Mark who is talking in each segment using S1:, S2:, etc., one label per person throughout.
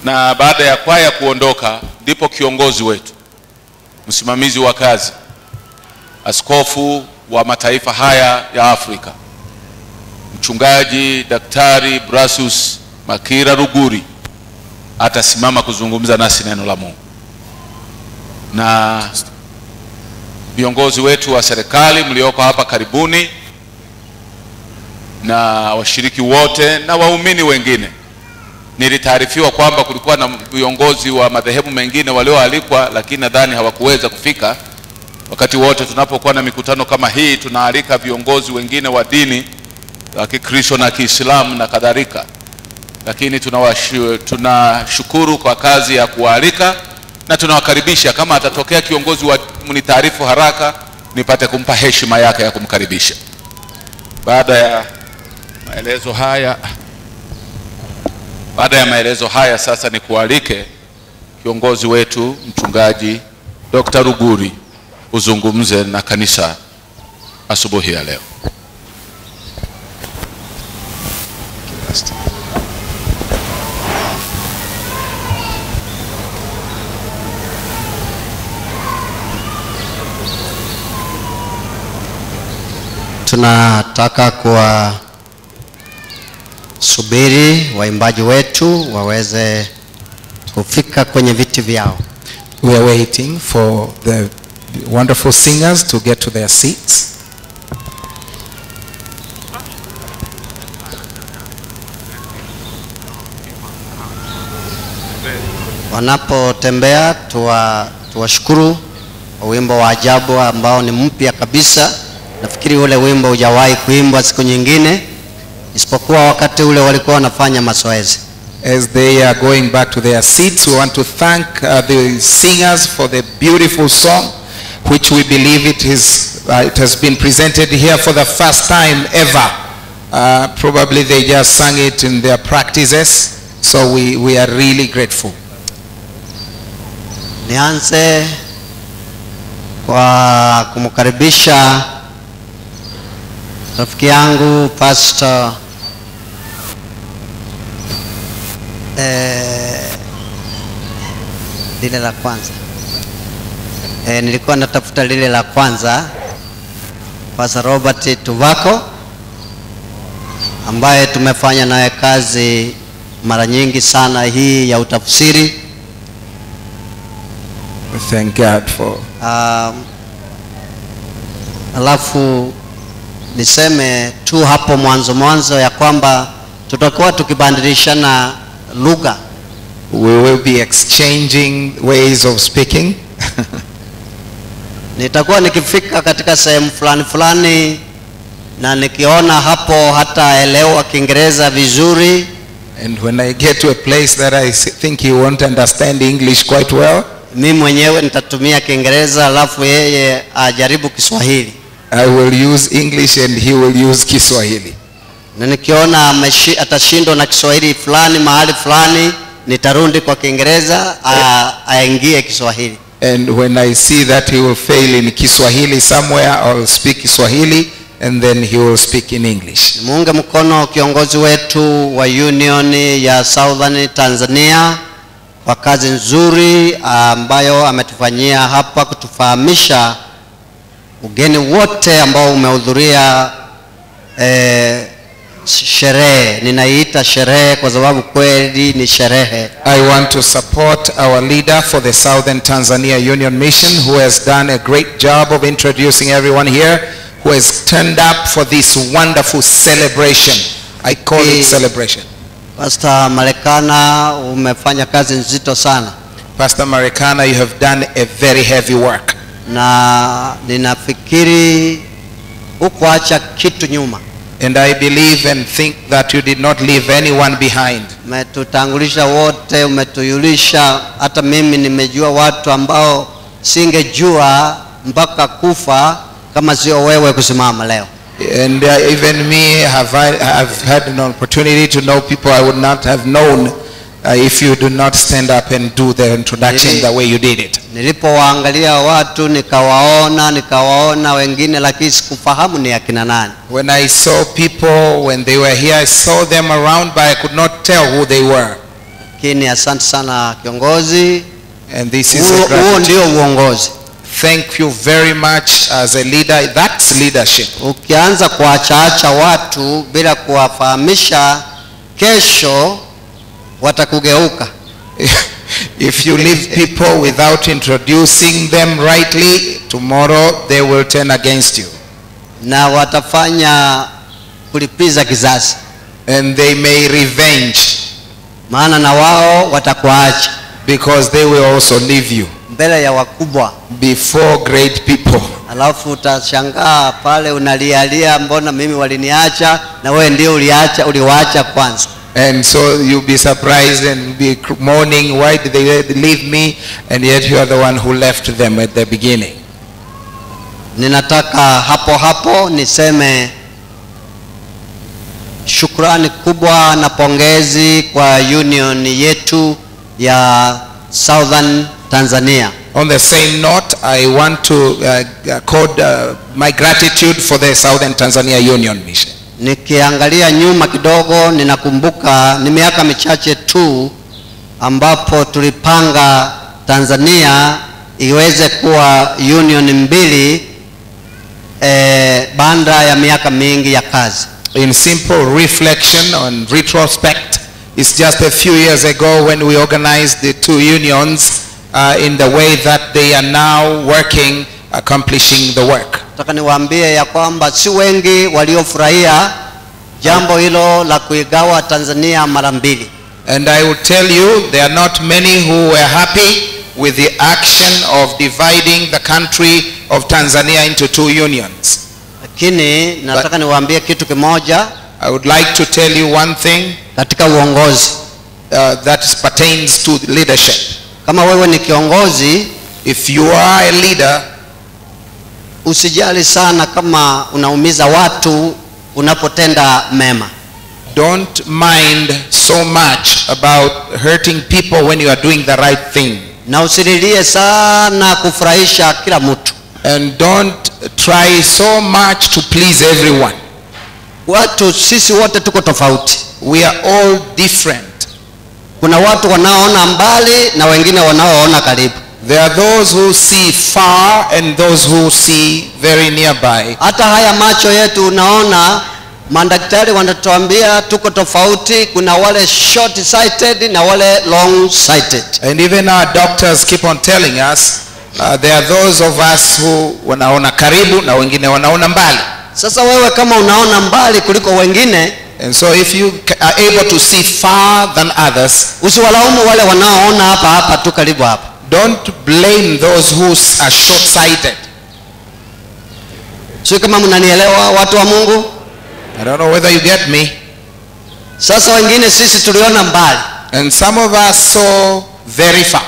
S1: Na baada ya kwaya kuondoka, ndipo kiongozi wetu, msimamizi wa kazi, askofu wa mataifa haya ya Afrika, Mchungaji Daktari Brasius Makira Ruguri atasimama kuzungumza nasi neno la Mungu. Na viongozi wetu wa serikali mlioko hapa karibuni, na washiriki wote na waumini wengine. Nilitaarifiwa kwamba kulikuwa na viongozi wa madhehebu mengine walioalikwa, lakini nadhani hawakuweza kufika. Wakati wote tunapokuwa na mikutano kama hii tunaalika viongozi wengine wa dini wa Kikristo na Kiislamu na kadhalika. Lakini tunashukuru kwa kazi ya kualika na tunawakaribisha. Kama atatokea kiongozi wa mnitaarifu haraka nipate kumpa heshima yake ya kumkaribisha. Baada ya maelezo haya sasa nikualike kiongozi wetu Mchungaji Dr. Ruguri uzungumze na kanisa asubuhi ya leo.
S2: Tunataka kuwa subiri waimbaji wetu waweze kufika kwenye viti vyao.
S3: We are waiting for the wonderful singers to get to their seats.
S2: Wanapotembea tuwashukuru kwa wimbo wa ajabu ambao ni mpya kabisa. Nafikiri ule wimbo hujawahi kuimbwa siku nyingine isipokuwa wakati ule walikuwa wanafanya mazoezi.
S3: As they are going back to their seats, we want to thank the singers for the beautiful song, which we believe it has been presented here for the first time ever. Probably they just sang it in their practices, so we are really grateful.
S2: Nianze kwa kumkaribisha rafiki yangu Pastor lile la kwanza. Nilikuwa natafuta lile la kwanza, Pastor Robert Tuvako, ambaye tumefanya naye kazi mara nyingi sana hii ya utafsiri.
S3: Thank God for.
S2: Alafu niseme tu hapo mwanzo ya kwamba tutakuwa tukibadilishana lugha.
S3: We will be exchanging ways of speaking.
S2: Nitakuwa nikifika katika sehemu fulani fulani na nikiona hapo hataelewa Kiingereza vizuri.
S3: And when I get to a place that I think he won't understand English quite well,
S2: mimi mwenyewe nitatumia Kiingereza alafu yeye ajaribu Kiswahili.
S3: I will use English and he will use Kiswahili.
S2: Na nikiona atashindwa na Kiswahili fulani mahali fulani, nitarudi kwa Kiingereza aingie Kiswahili.
S3: And when I see that he will fail in Kiswahili somewhere, I'll speak Kiswahili and then he will speak in English.
S2: Muunge mkono kiongozi wetu wa Union ya Southern Tanzania kwa kazi nzuri ambayo ametufanyia hapa kutufahamisha ugeni wote ambao umehudhuria sherehe. Ninaiita sherehe kwa sababu kweli ni sherehe.
S3: I want to support our leader for the Southern Tanzania Union Mission, who has done a great job of introducing everyone here, who has turned up for this wonderful celebration. I call it celebration.
S2: Pastor Marekana, umefanya kazi nzito sana.
S3: Pastor Marekana, you have done a very heavy work.
S2: Na ninafikiri hukuacha kitu nyuma.
S3: And I believe and think that you did not leave anyone behind.
S2: Umetutangulisha wote, umetuyulisha. Hata mimi nimejua watu ambao singejua mpaka kufa kama sio wewe kusimama leo.
S3: And even me have had an opportunity to know people I would not have known if you do not stand up and do the introduction the way you did it.
S2: Nilipowaangalia watu nikawaona wengine, lakini sikufahamu ni akina nani.
S3: When I saw people when they were here, I saw them around, but I could not tell who they were.
S2: Lakini asante sana kiongozi.
S3: And this is
S2: Huo
S3: a gratitude.
S2: ndio uongozi.
S3: Thank you very much as a leader. That's leadership.
S2: Ukianza kuachaacha watu bila kuwafahamisha, kesho watakugeuka.
S3: If you leave people without introducing them rightly, tomorrow they will turn against you.
S2: Na watafanya kulipiza kisasi.
S3: And they may revenge.
S2: Maana na wao watakuacha.
S3: Because they will also leave you.
S2: Mbele ya wakubwa.
S3: Before great people.
S2: Alafu utashangaa pale unalialia, mbona mimi waliniacha na wewe ndio uliwaacha kwanza.
S3: And so you'll be surprised and be mourning, why did they leave me? And yet you are the one who left them at the beginning.
S2: Ninataka hapo hapo niseme shukrani kubwa na pongezi kwa union yetu ya Southern Tanzania.
S3: On the same note, I want to accord my gratitude for the Southern Tanzania Union Mission.
S2: Nikiangalia nyuma kidogo ninakumbuka ni miaka michache tu ambapo tulipanga Tanzania iweze kuwa union mbili, baada ya miaka mingi ya kazi.
S3: In simple reflection on retrospect, it's just a few years ago when we organized the two unions in the way that they are now working, accomplishing the work.
S2: Nataka niwaambie ya kwamba si wengi waliofurahia jambo hilo la kuigawa Tanzania mara mbili.
S3: And I will tell you, there are not many who were happy with the action of dividing the country of Tanzania into two unions.
S2: Lakini nataka niwaambie kitu kimoja.
S3: I would like to tell you one thing.
S2: Katika uongozi.
S3: That pertains to leadership.
S2: Kama wewe ni kiongozi,
S3: if you are a leader,
S2: usijali sana kama unaumiza watu unapotenda mema.
S3: Don't mind so much about hurting people when you are doing the right thing.
S2: Na usililie sana kufurahisha kila mtu.
S3: And don't try so much to please everyone.
S2: Watu sisi wote tuko tofauti.
S3: We are all different.
S2: Kuna watu wanaoona mbali na wengine wanaoona karibu.
S3: There are those who see far and those who see very nearby.
S2: Hata haya macho yetu unaona, madaktari wanatuambia tuko tofauti, kuna wale short sighted na wale long sighted.
S3: And even our doctors keep on telling us, there are those of us who wanaona karibu na wengine wanaona mbali.
S2: Sasa wewe kama unaona mbali kuliko wengine,
S3: and so if you are able to see far than others,
S2: usiwalaumu wale wanaoona hapa hapa tu karibu hapa.
S3: Don't blame those who are short-sighted.
S2: Sio kama mnanielewa watu wa Mungu?
S3: I don't know whether you get me.
S2: Sasa wengine sisi tuliona mbali.
S3: And some of us saw very far.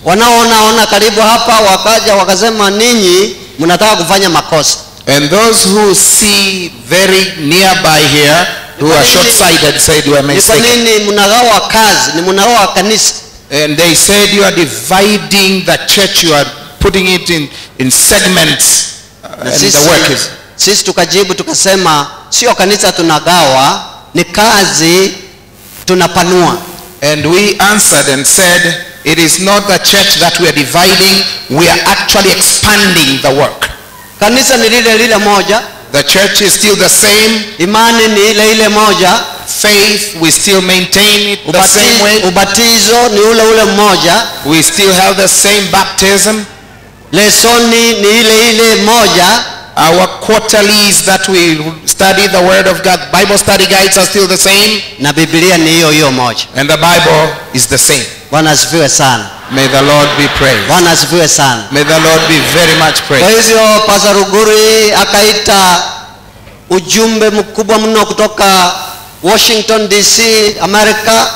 S2: Wanaoona ona karibu hapa wakaja wakasema ninyi mnataka kufanya makosa.
S3: And those who see very nearby here, who are short-sighted, said you are mistaken.
S2: Ni kwa nini mnagawa kazi? Ni mnagawa kanisa.
S3: And they said you are dividing the church, you are putting it in segments, and the work is.
S2: Sisi tukajibu tukasema sio kanisa tunagawa, ni kazi tunapanua.
S3: And we answered and said it is not the church that we are dividing, we are actually expanding the work.
S2: Kanisa ni lile lile moja.
S3: The church is still the same.
S2: Imani ni ile ile moja.
S3: Faith, we still maintain it the same way.
S2: Ubatizo ni ule ule mmoja.
S3: We still have the same baptism.
S2: Lesoni ni ile ile moja.
S3: Our quarterlies that we study the Word of God, Bible study guides are still the same.
S2: Na Biblia ni hiyo hiyo moja.
S3: And the Bible is the same.
S2: Bwana asifiwe sana.
S3: May the Lord be praised.
S2: Bwana asifiwe sana.
S3: May the Lord be very much praised.
S2: Kwa hivyo Pastor Ruguri akaita ujumbe mkubwa mno kutoka Washington DC, America,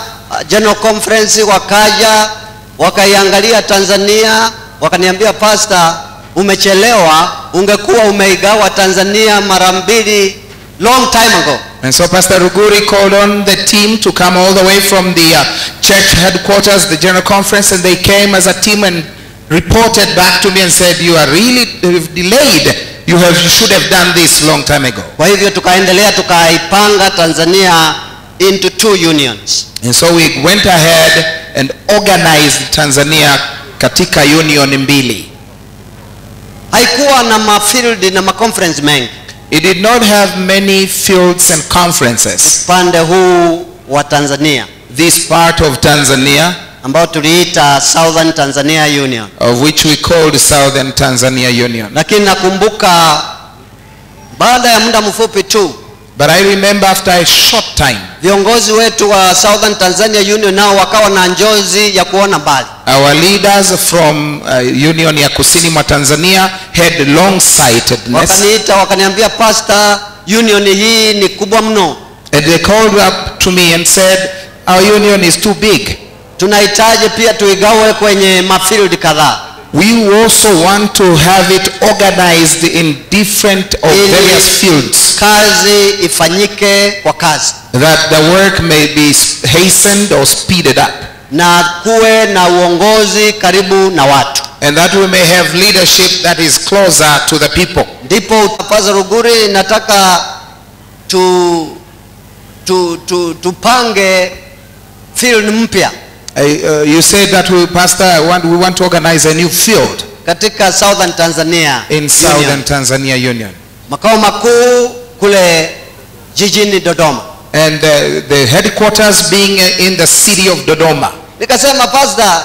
S2: General Conference, wakaja wakaiangalia Tanzania, wakaniambia Pastor, umechelewa, ungekuwa umeigawa Tanzania mara mbili long time ago.
S3: And so Pastor Ruguri called on the team to come all the way from the church headquarters, the General Conference, and they came as a team and reported back to me and said, you are really delayed. You should have done this long time ago.
S2: Kwa hivyo tukaendelea tukaipanga Tanzania into two unions.
S3: And so we went ahead and organized Tanzania katika union mbili.
S2: Haikuwa na mafield na maconference mengi.
S3: It did not have many fields and conferences.
S2: Upande huu wa Tanzania,
S3: This part of Tanzania,
S2: ambao tuliita Southern Tanzania Union.
S3: Of which we called Southern Tanzania Union.
S2: Lakini nakumbuka baada ya muda mfupi tu,
S3: But I remember after a short time,
S2: viongozi wetu wa Southern Tanzania Union nao wakawa na njozi ya kuona mbali.
S3: Our leaders from Union ya Kusini mwa Tanzania had long-sightedness.
S2: Wakaniita wakaniambia, Pastor, union hii ni kubwa mno.
S3: And they called up to me and said, our union is too big.
S2: Tunahitaji pia tuigawe kwenye mafield kadhaa.
S3: We also want to have it organized in different or various fields.
S2: Kazi ifanyike kwa kazi.
S3: That the work may be hastened or speeded up.
S2: Na kuwe na uongozi karibu na watu.
S3: And that we may have leadership that is closer to the people.
S2: Ndipo Pastor Ruguri, nataka tupange field mpya.
S3: You said that we, Pastor, we want to organize a new field
S2: katika Southern Tanzania
S3: in Southern
S2: Union.
S3: Tanzania Union.
S2: Makao makuu kule jijini Dodoma.
S3: And the headquarters being in the city of Dodoma.
S2: Nikasema, Pastor,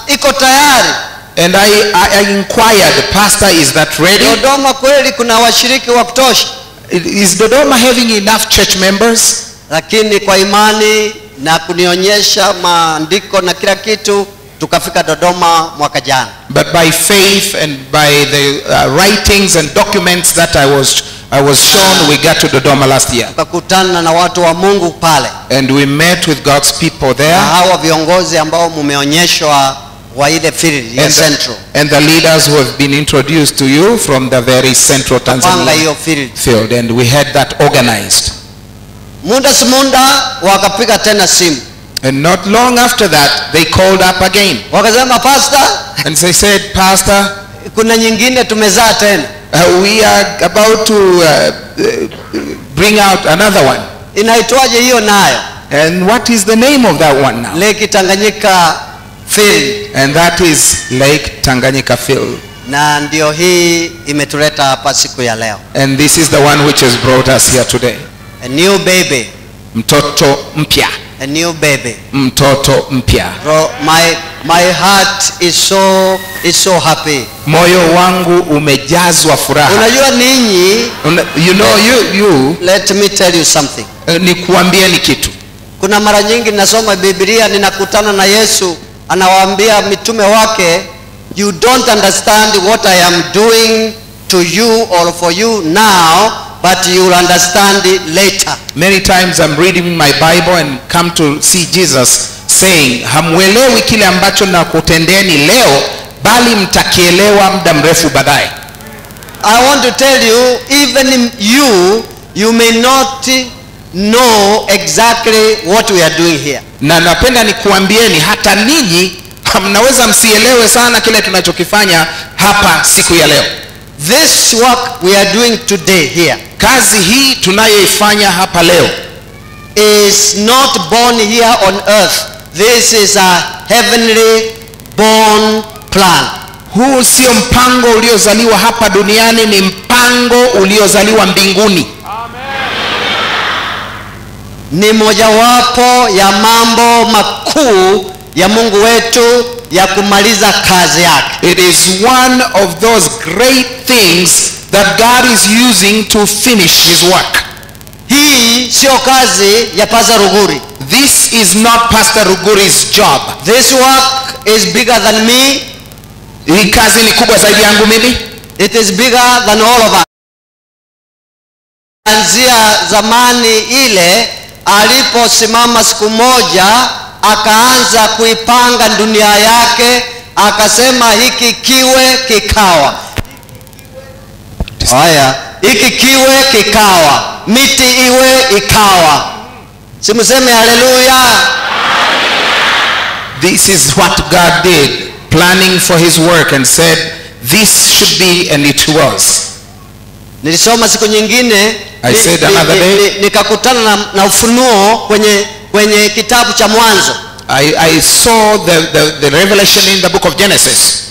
S2: iko tayari.
S3: And I inquired, Pastor, is that ready?
S2: Dodoma kweli kuna washiriki wa kutosha.
S3: Is Dodoma having enough church members?
S2: Lakini kwa imani na kunionyesha maandiko na kila kitu, tukafika Dodoma mwaka jana.
S3: But by faith and by the writings and documents that I was shown, we got to Dodoma last year.
S2: Tukakutana na watu wa Mungu pale.
S3: And we met with God's people there.
S2: Na hawa viongozi ambao mumeonyeshwa wa ile field ya Central.
S3: And the leaders who have been introduced to you from the very Central Tanzania field, and we had that organized.
S2: Muda si muda wakapiga tena simu.
S3: And not long after that, they called up again.
S2: Wakasema, Pastor,
S3: and they said, Pastor,
S2: kuna nyingine tumezaa tena.
S3: We are about to bring out another one.
S2: Inaitwaje hiyo nayo?
S3: And what is the name of that one now?
S2: Lake Tanganyika Field.
S3: And that is Lake Tanganyika Field.
S2: Na ndio hii imetuleta hapa siku ya leo.
S3: And this is the one which has brought us here today.
S2: A new baby.
S3: Mtoto mpya.
S2: A new baby.
S3: Mtoto mpya.
S2: My heart is so happy.
S3: Moyo wangu umejazwa furaha.
S2: Unajua ninyi,
S3: you know you
S2: let me tell you something.
S3: Nikuambieni kitu.
S2: Kuna mara nyingi nasoma Biblia, ninakutana na Yesu anawaambia mitume wake, you don't understand what I am doing to you or for you now, but you will understand it later.
S3: Many times I'm reading my Bible and come to see Jesus saying, hamwelewi kile ambacho nakutendeni leo, bali mtakielewa muda mrefu baadaye.
S2: I want to tell you, even you may not know exactly what we are doing here.
S3: Na napenda nikuambieni, hata ninyi mnaweza msielewe sana kile tunachokifanya hapa siku ya leo.
S2: This work we are doing today here,
S3: kazi hii tunayoifanya hapa leo,
S2: is not born here on earth. This is a heavenly born plan.
S3: Huu sio mpango uliozaliwa hapa duniani, ni mpango uliozaliwa mbinguni.
S1: Amen.
S2: Ni mojawapo ya mambo makuu ya Mungu wetu ya kumaliza kazi yake.
S3: It is one of those great things that God is using to finish his work.
S2: Hii sio kazi ya Pastor Ruguri.
S3: This is not Pastor Ruguri's job.
S2: This work is bigger than me.
S3: Hii kazi ni kubwa zaidi yangu mimi.
S2: It is bigger than all of us. Kuanzia zamani ile aliposimama siku moja akaanza kuipanga dunia yake, akasema hiki kiwe kikawa. Haya, hiki kiwe kikawa, miti iwe ikawa. Simuseme haleluya.
S3: This is what God did, planning for his work, and said this should be, and it was.
S2: Nilisoma siku nyingine.
S3: I said another day.
S2: Nikakutana na ufunuo kwenye kitabu cha Mwanzo.
S3: I saw the revelation in the book of Genesis.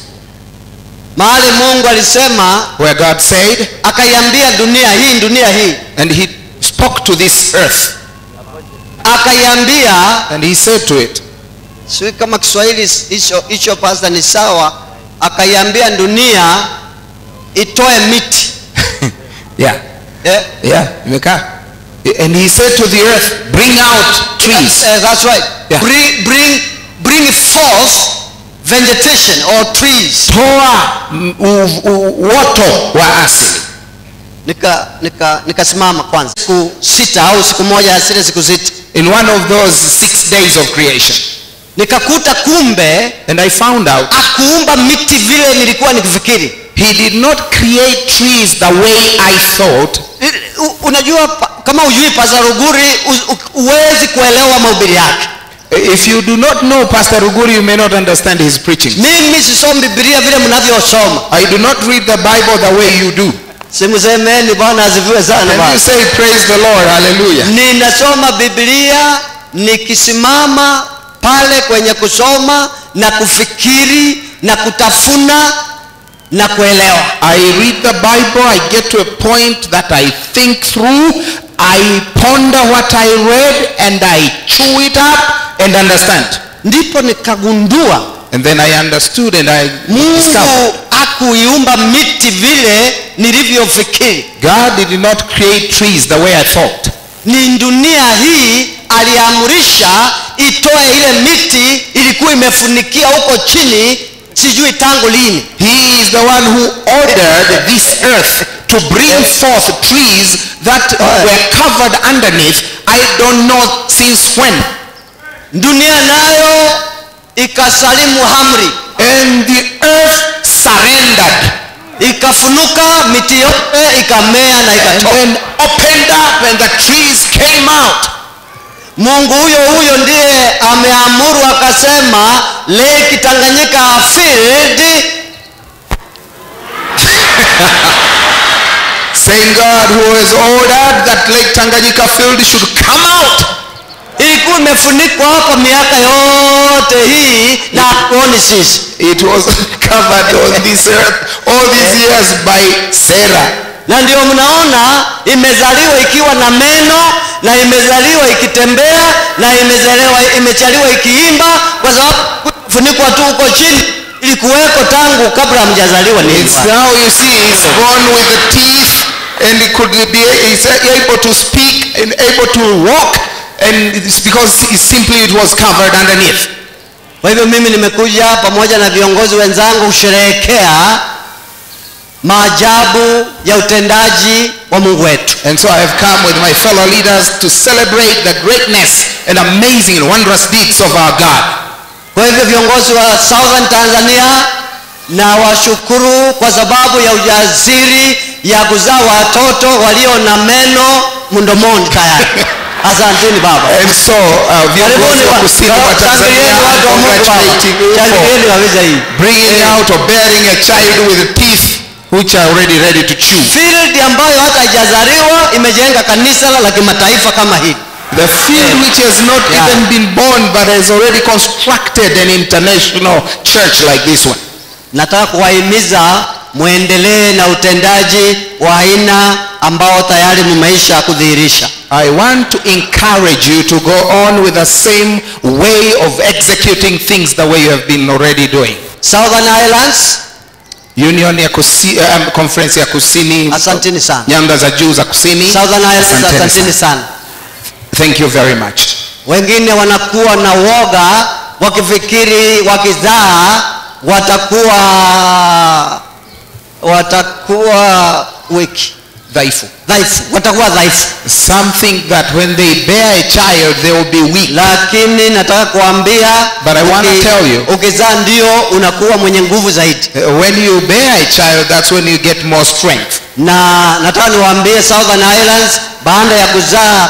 S2: Mahali Mungu alisema,
S3: where God said,
S2: akaiambia dunia hii.
S3: And he spoke to this earth.
S2: Akaiambia,
S3: and he said to it.
S2: Sio kama Kiswahili hicho pastor ni sawa. Akaiambia dunia itoe miti.
S3: Yeah.
S2: Yeah.
S3: Yeah, imekaa. And he said to the earth, bring out trees.
S2: That's right.
S3: Yeah.
S2: Bring forth vegetation or trees.
S3: Toa uoto wa asili.
S2: Nikasimama kwanza. Siku 6 au siku moja zile siku 6.
S3: In one of those 6 days of creation.
S2: Nikakuta kumbe,
S3: and I found out,
S2: akuumba miti vile nilikuwa nikifikiri.
S3: He did not create trees the way I thought.
S2: Unajua kama hujui Pastor Ruguri huwezi kuelewa mahubiri yake.
S3: If you do not know Pastor Ruguri, you may not understand his preaching.
S2: Mimi sisomi Biblia vile mnavyosoma.
S3: I do not read the Bible the way you do.
S2: Simusemeni Bwana asifiwe sana.
S3: Can you say praise the Lord, hallelujah?
S2: Ninasoma Biblia nikisimama pale kwenye kusoma na kufikiri na kutafuna na kuelewa.
S3: I read the Bible, I get to a point that I think through, I ponder what I read and I chew it up and understand.
S2: Ndipo nikagundua.
S3: And then I understood and I discovered.
S2: Mungu hakuiumba miti vile nilivyofikiri.
S3: God did not create trees the way I thought.
S2: Ni dunia hii aliamrisha itoe ile miti ilikuwa imefunikia huko chini sijui tangu lini.
S3: He is the one who ordered this earth to bring forth trees that were covered underneath. I don't know since when.
S2: Dunia nayo ikasalimu amri.
S3: And the earth surrendered.
S2: Ikafunuka miti yote ikamea na ikatoka.
S3: And then opened up and the trees came out.
S2: Mungu huyo huyo ndiye ameamuru akasema Lake Tanganyika field.
S3: Same God who has ordered that Lake Tanganyika field should come out.
S2: Ilikuwa imefunikwa hapo miaka yote hii na hatuoni sisi.
S3: It was covered on this earth all these years by Sarah.
S2: Na ndio mnaona imezaliwa ikiwa na meno, na imezaliwa ikitembea, na imechaliwa ikiimba, kwa sababu kufunikwa tu huko chini ilikuweko tangu kabla hamjazaliwa.
S3: It's now you see it's born with the teeth and it could be it's able to speak and able to walk, and it's because simply it was covered underneath.
S2: Kwa hivyo mimi nimekuja pamoja na viongozi wenzangu kusherehekea maajabu ya utendaji wa Mungu wetu.
S3: And so I have come with my fellow leaders to celebrate the greatness and amazing and wondrous deeds of our God.
S2: Kwa hivyo viongozi wa Southern Tanzania na washukuru kwa sababu ya ujasiri ya kuzaa watoto walio na meno mdomoni tayari. Asanteni baba.
S3: And so viongozi wa kusini wa Tanzania, congratulating you for bringing out or bearing a child with teeth which are already ready to chew.
S2: Field ambayo hata haijazaliwa imejenga kanisa la kimataifa kama hili.
S3: The field which has not even been born but has already constructed an international church like this one.
S2: Nataka kuwahimiza muendelee na utendaji wa aina ambao tayari mmeisha kudhihirisha.
S3: I want to encourage you to go on with the same way of executing things the way you have been already doing.
S2: Southern Highlands
S3: Union ya Conference ya Kusini.
S2: Asanteni sana.
S3: Nyanda za juu za Kusini.
S2: Southern Highlands, asanteni sana.
S3: Thank you very much.
S2: Wengine wanakuwa na woga wakifikiri wakizaa watakuwa weak,
S3: dhaifu.
S2: Dhaifu, watakuwa dhaifu.
S3: Something that when they bear a child they will be weak.
S2: Lakini nataka kuambia,
S3: but I want to tell you,
S2: ukizaa ndio unakuwa mwenye nguvu zaidi.
S3: When you bear a child, that's when you get more strength.
S2: Na nataka niwaambie Southern Highlands, baada ya kuzaa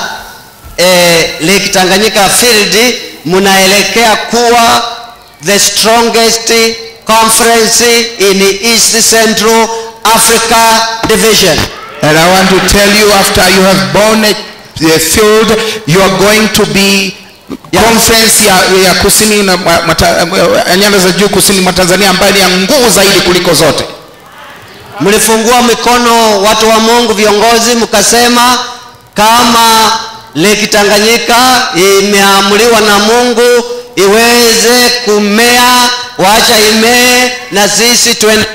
S2: Lake Tanganyika Field, mnaelekea kuwa the strongest conference in the East Central Africa Division.
S3: And I want to tell you, after you have born a field, you are going to be conference ya kusini na nyanda za juu kusini mwa Tanzania ambayo ni ya nguvu zaidi kuliko zote.
S2: Mlifungua mikono watu wa Mungu, viongozi, mkasema kama Lake Tanganyika imeamuliwa na Mungu iweze kumea, wacha imee na sisi tuende.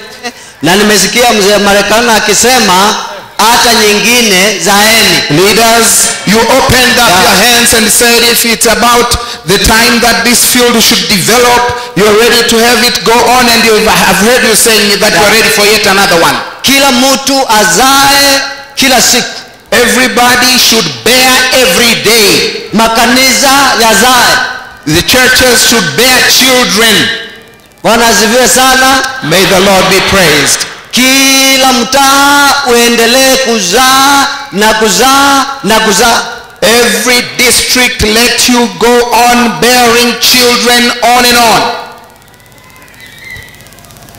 S2: Na nimesikia mzee Marekani akisema hata nyingine zaeni.
S3: Leaders, you opened up your hands and said if it's about the time that this field should develop, you're ready to have it go on, and you have heard you saying that you're ready for yet another one.
S2: Kila mtu azae kila siku.
S3: Everybody should bear every day.
S2: Makanisa yazae.
S3: The churches should bear children.
S2: Bwana asifiwe sana.
S3: May the Lord be praised.
S2: Kila mtaa uendelee kuzaa na kuzaa na kuzaa.
S3: Every district let you go on bearing children on and on.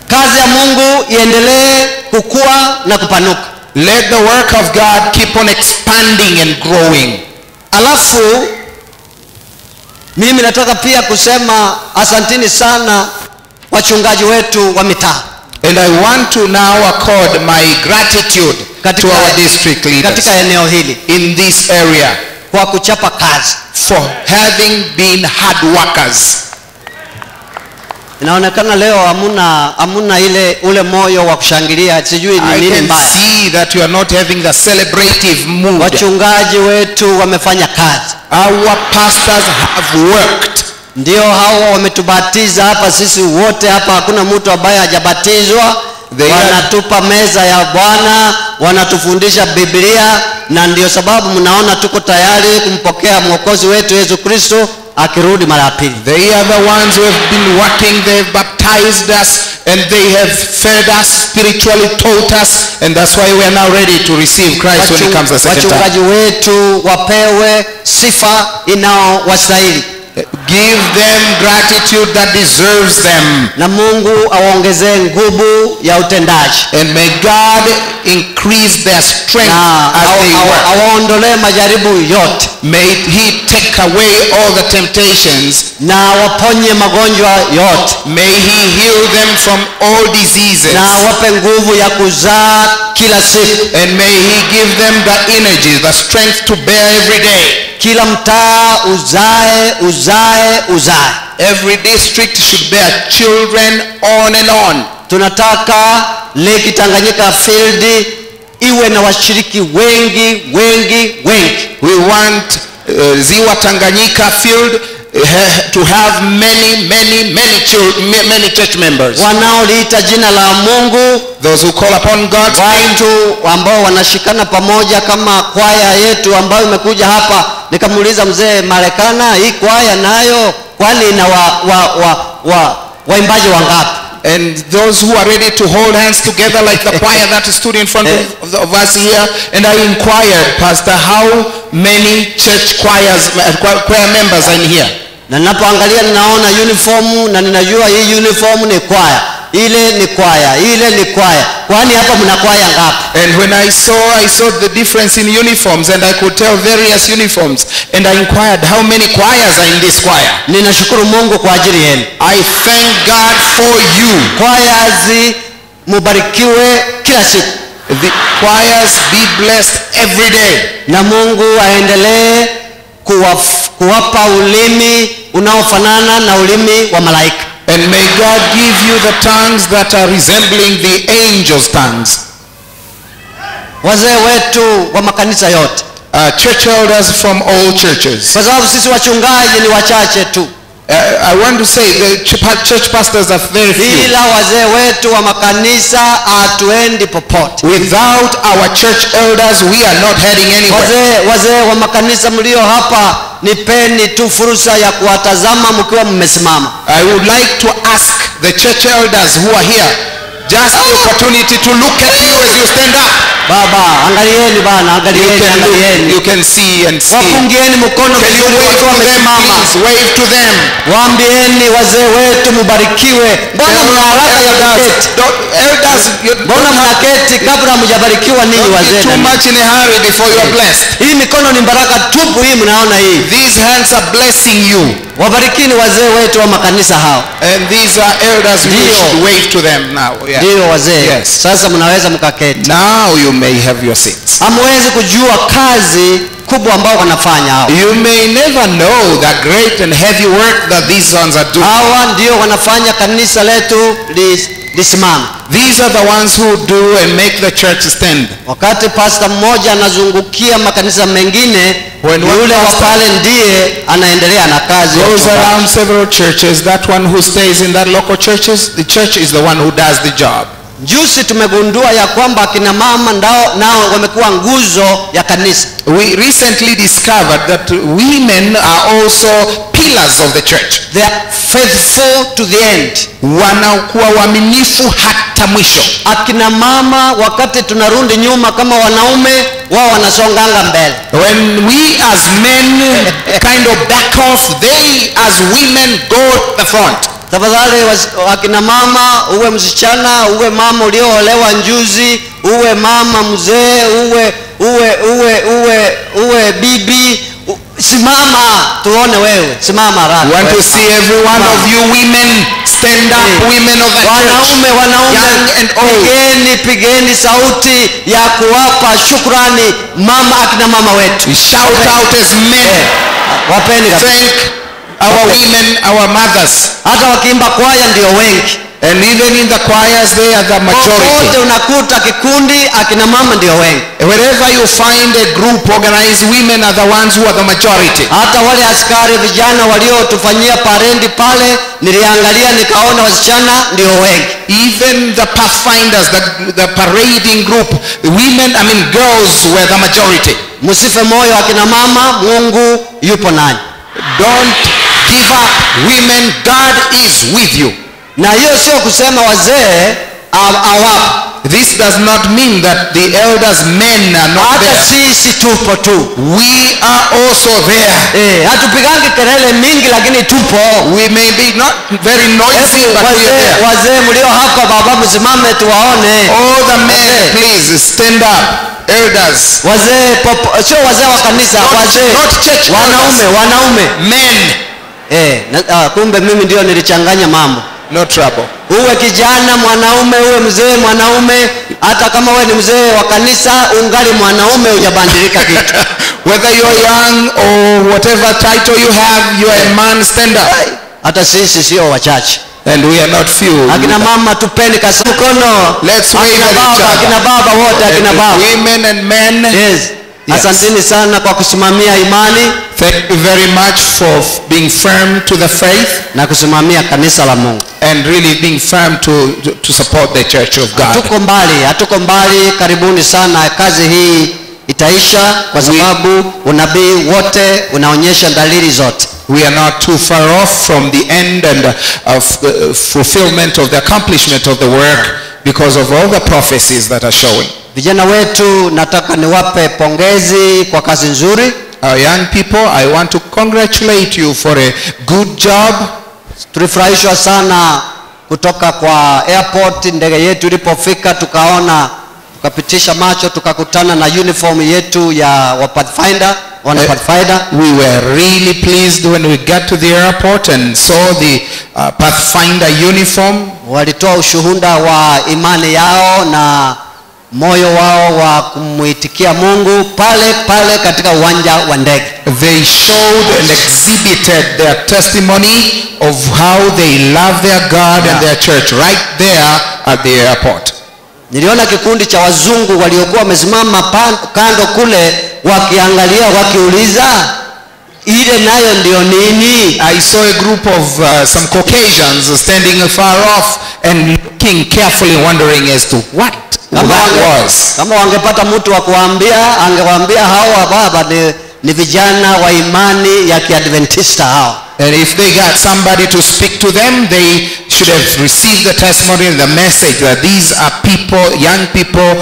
S2: Kazi ya Mungu iendelee kukua na kupanuka.
S3: Let the work of God keep on expanding and growing.
S2: Alafu mimi nataka pia kusema asantini sana wachungaji wetu wa mitaa.
S3: And I want to now accord my gratitude to our district leaders
S2: katika eneo hili,
S3: in this area,
S2: kwa kuchapa kazi,
S3: for having been hard workers.
S2: Inaonekana leo hamuna ile ule moyo wa kushangilia, sijui ni nini mbaya.
S3: I can see that you are not having the celebrative mood.
S2: Wachungaji wetu wamefanya kazi.
S3: Our pastors have worked.
S2: Ndio hao wametubatiza hapa sisi wote hapa, hakuna mtu ambaye hajabatizwa. Wanatupa meza ya Bwana, wanatufundisha Biblia, na ndio sababu mnaona tuko tayari kumpokea Mwokozi wetu Yesu Kristo akirudi mara ya pili.
S3: They are the ones who have been working, they have baptized us and they have fed us spiritually, taught us, and that's why we are now ready to receive Christ when he comes the second time.
S2: Wachungaji wetu wapewe sifa inaowastahili.
S3: Give them gratitude that deserves them.
S2: Na Mungu awaongezee nguvu ya utendaji.
S3: And may God increase their strength as they work.
S2: Awaondolee majaribu yote.
S3: May he take away all the temptations.
S2: Na waponye magonjwa yote.
S3: May he heal them from all diseases.
S2: Na wape nguvu ya kuzaa kila siku.
S3: And may he give them the energy, the strength to bear every day.
S2: Kila mtaa uzae, uzae, uzae.
S3: Every district should bear children on and on.
S2: Tunataka Lake Tanganyika Field iwe na washiriki wengi, wengi, wengi.
S3: We want Ziwa Tanganyika Field to have many, many, many children, many church members.
S2: Wanaoliita jina la Mungu,
S3: those who call upon God's name,
S2: watu ambao wanashikana pamoja kama kwaya yetu ambayo imekuja hapa. Nikamuuliza mzee Marekana, hii kwaya nayo kwani ina waimbaji wangapi?
S3: And those who are ready to hold hands together like the choir that stood in front of us here. And I inquired, Pastor, how many church choirs, choir members are in here?
S2: Na ninapoangalia ninaona uniform na ninajua hii uniform ni choir. Ile ni choir, ile ni choir. Kwani hapa mna choir ngapi?
S3: And when I saw the difference in uniforms, and I could tell various uniforms, and I inquired how many choirs are in this choir.
S2: Ninashukuru Mungu kwa ajili yenu.
S3: I thank God for you.
S2: Choirs mubarikiwe kila siku.
S3: The choirs be blessed every day.
S2: Na Mungu aendelee kuwapa ulimi unaofanana na ulimi wa malaika.
S3: And may God give you the tongues that are resembling the angels' tongues.
S2: Wazee wetu wa makanisa yote.
S3: Church elders from all churches.
S2: Kwa sababu sisi wachungaji ni wachache tu.
S3: I want to say the church pastors are very few.
S2: Bila wazee wetu wa makanisa hatuendi popote.
S3: Without our church elders we are not heading anywhere.
S2: Wazee wa makanisa mlio hapa, nipeni tu fursa ya kuwatazama mkiwa mmesimama.
S3: I would like to ask the church elders who are here just the opportunity to look at you as you stand up.
S2: Baba, angalieni bana, angalieni, angalieni.
S3: You can see and see.
S2: Wapungieni mkono vizuri wakiwa wamesimama.
S3: Please wave to them.
S2: Waambieni wazee wetu mubarikiwe. Mbona mna haraka ya kuketi?
S3: Elders,
S2: mbona mnaketi kabla hamjabarikiwa ninyi wazee?
S3: Too much in a hurry before you are blessed.
S2: Hii mikono ni baraka tupu, hii mnaona hii.
S3: These hands are blessing you.
S2: Wabarikini wazee wetu wa makanisa hao.
S3: And these are elders, we should wave to them now. Yeah.
S2: Ndio wazee.
S3: Yes.
S2: Sasa mnaweza mkaketi.
S3: Now you may have your seats.
S2: Hamwezi kujua kazi kubwa ambao wanafanya hao.
S3: You may never know the great and heavy work that these ones are doing.
S2: Hawa ndio wanafanya kanisa letu lisimame.
S3: These are the ones who do and make the church stand.
S2: Wakati pastor mmoja anazungukia makanisa mengine, yule wa pale ndiye anaendelea na kazi.
S3: Goes around several churches, that one who stays in that local churches, the church is the one who does the job.
S2: Juzi tumegundua ya kwamba akina mama nao wamekuwa nguzo ya kanisa.
S3: We recently discovered that women are also pillars of the church.
S2: They are faithful to the end.
S3: Wanakuwa waaminifu hata mwisho.
S2: Akina mama wakati tunarudi nyuma kama wanaume, wao wanasonganga mbele.
S3: When we as men kind of back off, they as women go to the front.
S2: Tafadhali akina mama, uwe msichana, uwe mama ulioolewa njuzi, uwe mama mzee, uwe uwe uwe uwe uwe bibi, simama tuone wewe, simama haraka.
S3: We want to see every one of you women stand up, women of the church.
S2: Wanaume,
S3: young and old.
S2: Pigeni, pigeni sauti ya kuwapa shukrani mama, akina mama wetu.
S3: We shout out as men.
S2: Wapeni kabisa.
S3: Thank our women, our mothers.
S2: Hata wakiimba kwaya ndio wengi.
S3: And even in the choirs they are the majority.
S2: Popote unakuta kikundi akina mama ndio wengi.
S3: Wherever you find a group organized, women are the ones who are the majority.
S2: Hata wale askari vijana waliotufanyia parendi pale, niliangalia nikaona wasichana ndio wengi.
S3: Even the pathfinders, the parading group, women, I mean girls were the majority.
S2: Msife moyo akina mama, Mungu yupo nanyi.
S3: Don't give up, women, God is with you.
S2: Na hiyo sio kusema wazee hawapo.
S3: This does not mean that the elders men are not there.
S2: Hata sisi tupo tu.
S3: We are also there.
S2: Hatupigangi kelele mingi lakini tupo.
S3: We may be not very noisy, but we are there.
S2: Wazee mlio hapa baba msimame tuwaone.
S3: All the men, please stand up. Elders.
S2: Wazee sio wazee wa kanisa, wazee.
S3: Not church
S2: wanaume, wanaume.
S3: Men.
S2: Kumbe mimi ndio nilichanganya mambo.
S3: No trouble.
S2: Uwe kijana mwanaume, uwe mzee mwanaume, hata kama wewe ni mzee wa kanisa ungali mwanaume, hujabadilika kitu.
S3: Whether you are young or whatever title you have, you are a man, stand up.
S2: Hata sisi sio wachache.
S3: And we are not few.
S2: Akina mama tupeni kasi mkono.
S3: Let's wave at each other.
S2: Akina baba wote, akina baba.
S3: Women and men.
S2: Yes.
S3: Yes.
S2: Asanteni sana kwa kusimamia imani.
S3: Thank you very much for being firm to the faith.
S2: Na kusimamia kanisa la Mungu.
S3: And really being firm to support the church of God.
S2: Hatuko mbali, hatuko mbali, karibuni sana. Kazi hii itaisha kwa sababu unabii wote unaonyesha dalili zote.
S3: We are not too far off from the end and of the fulfillment of the accomplishment of the work because of all the prophecies that are showing.
S2: Vijana wetu nataka niwape pongezi kwa kazi nzuri.
S3: Our young people, I want to congratulate you for a good job.
S2: Tulifurahishwa sana kutoka kwa airport, ndege yetu ilipofika, tukaona, tukapitisha macho, tukakutana na uniform yetu ya wa Pathfinder, wana Pathfinder.
S3: We were really pleased when we got to the airport and saw the Pathfinder uniform.
S2: Walitoa ushuhuda wa imani yao na moyo wao wa kumuitikia Mungu pale pale katika uwanja wa ndege.
S3: They showed and exhibited their testimony of how they love their God and their church right there at the airport.
S2: Niliona kikundi cha wazungu waliokuwa wamesimama kando kule wakiangalia wakiuliza ile nayo ndio nini?
S3: I saw a group of some Caucasians standing far off and looking carefully, wondering as to what that was.
S2: Kama wangepata mtu wa kuambia, angewaambia hawa baba ni vijana wa imani ya Kiadventista hawa.
S3: And if they got somebody to speak to them, they should have received the testimony and the message that these are people, young people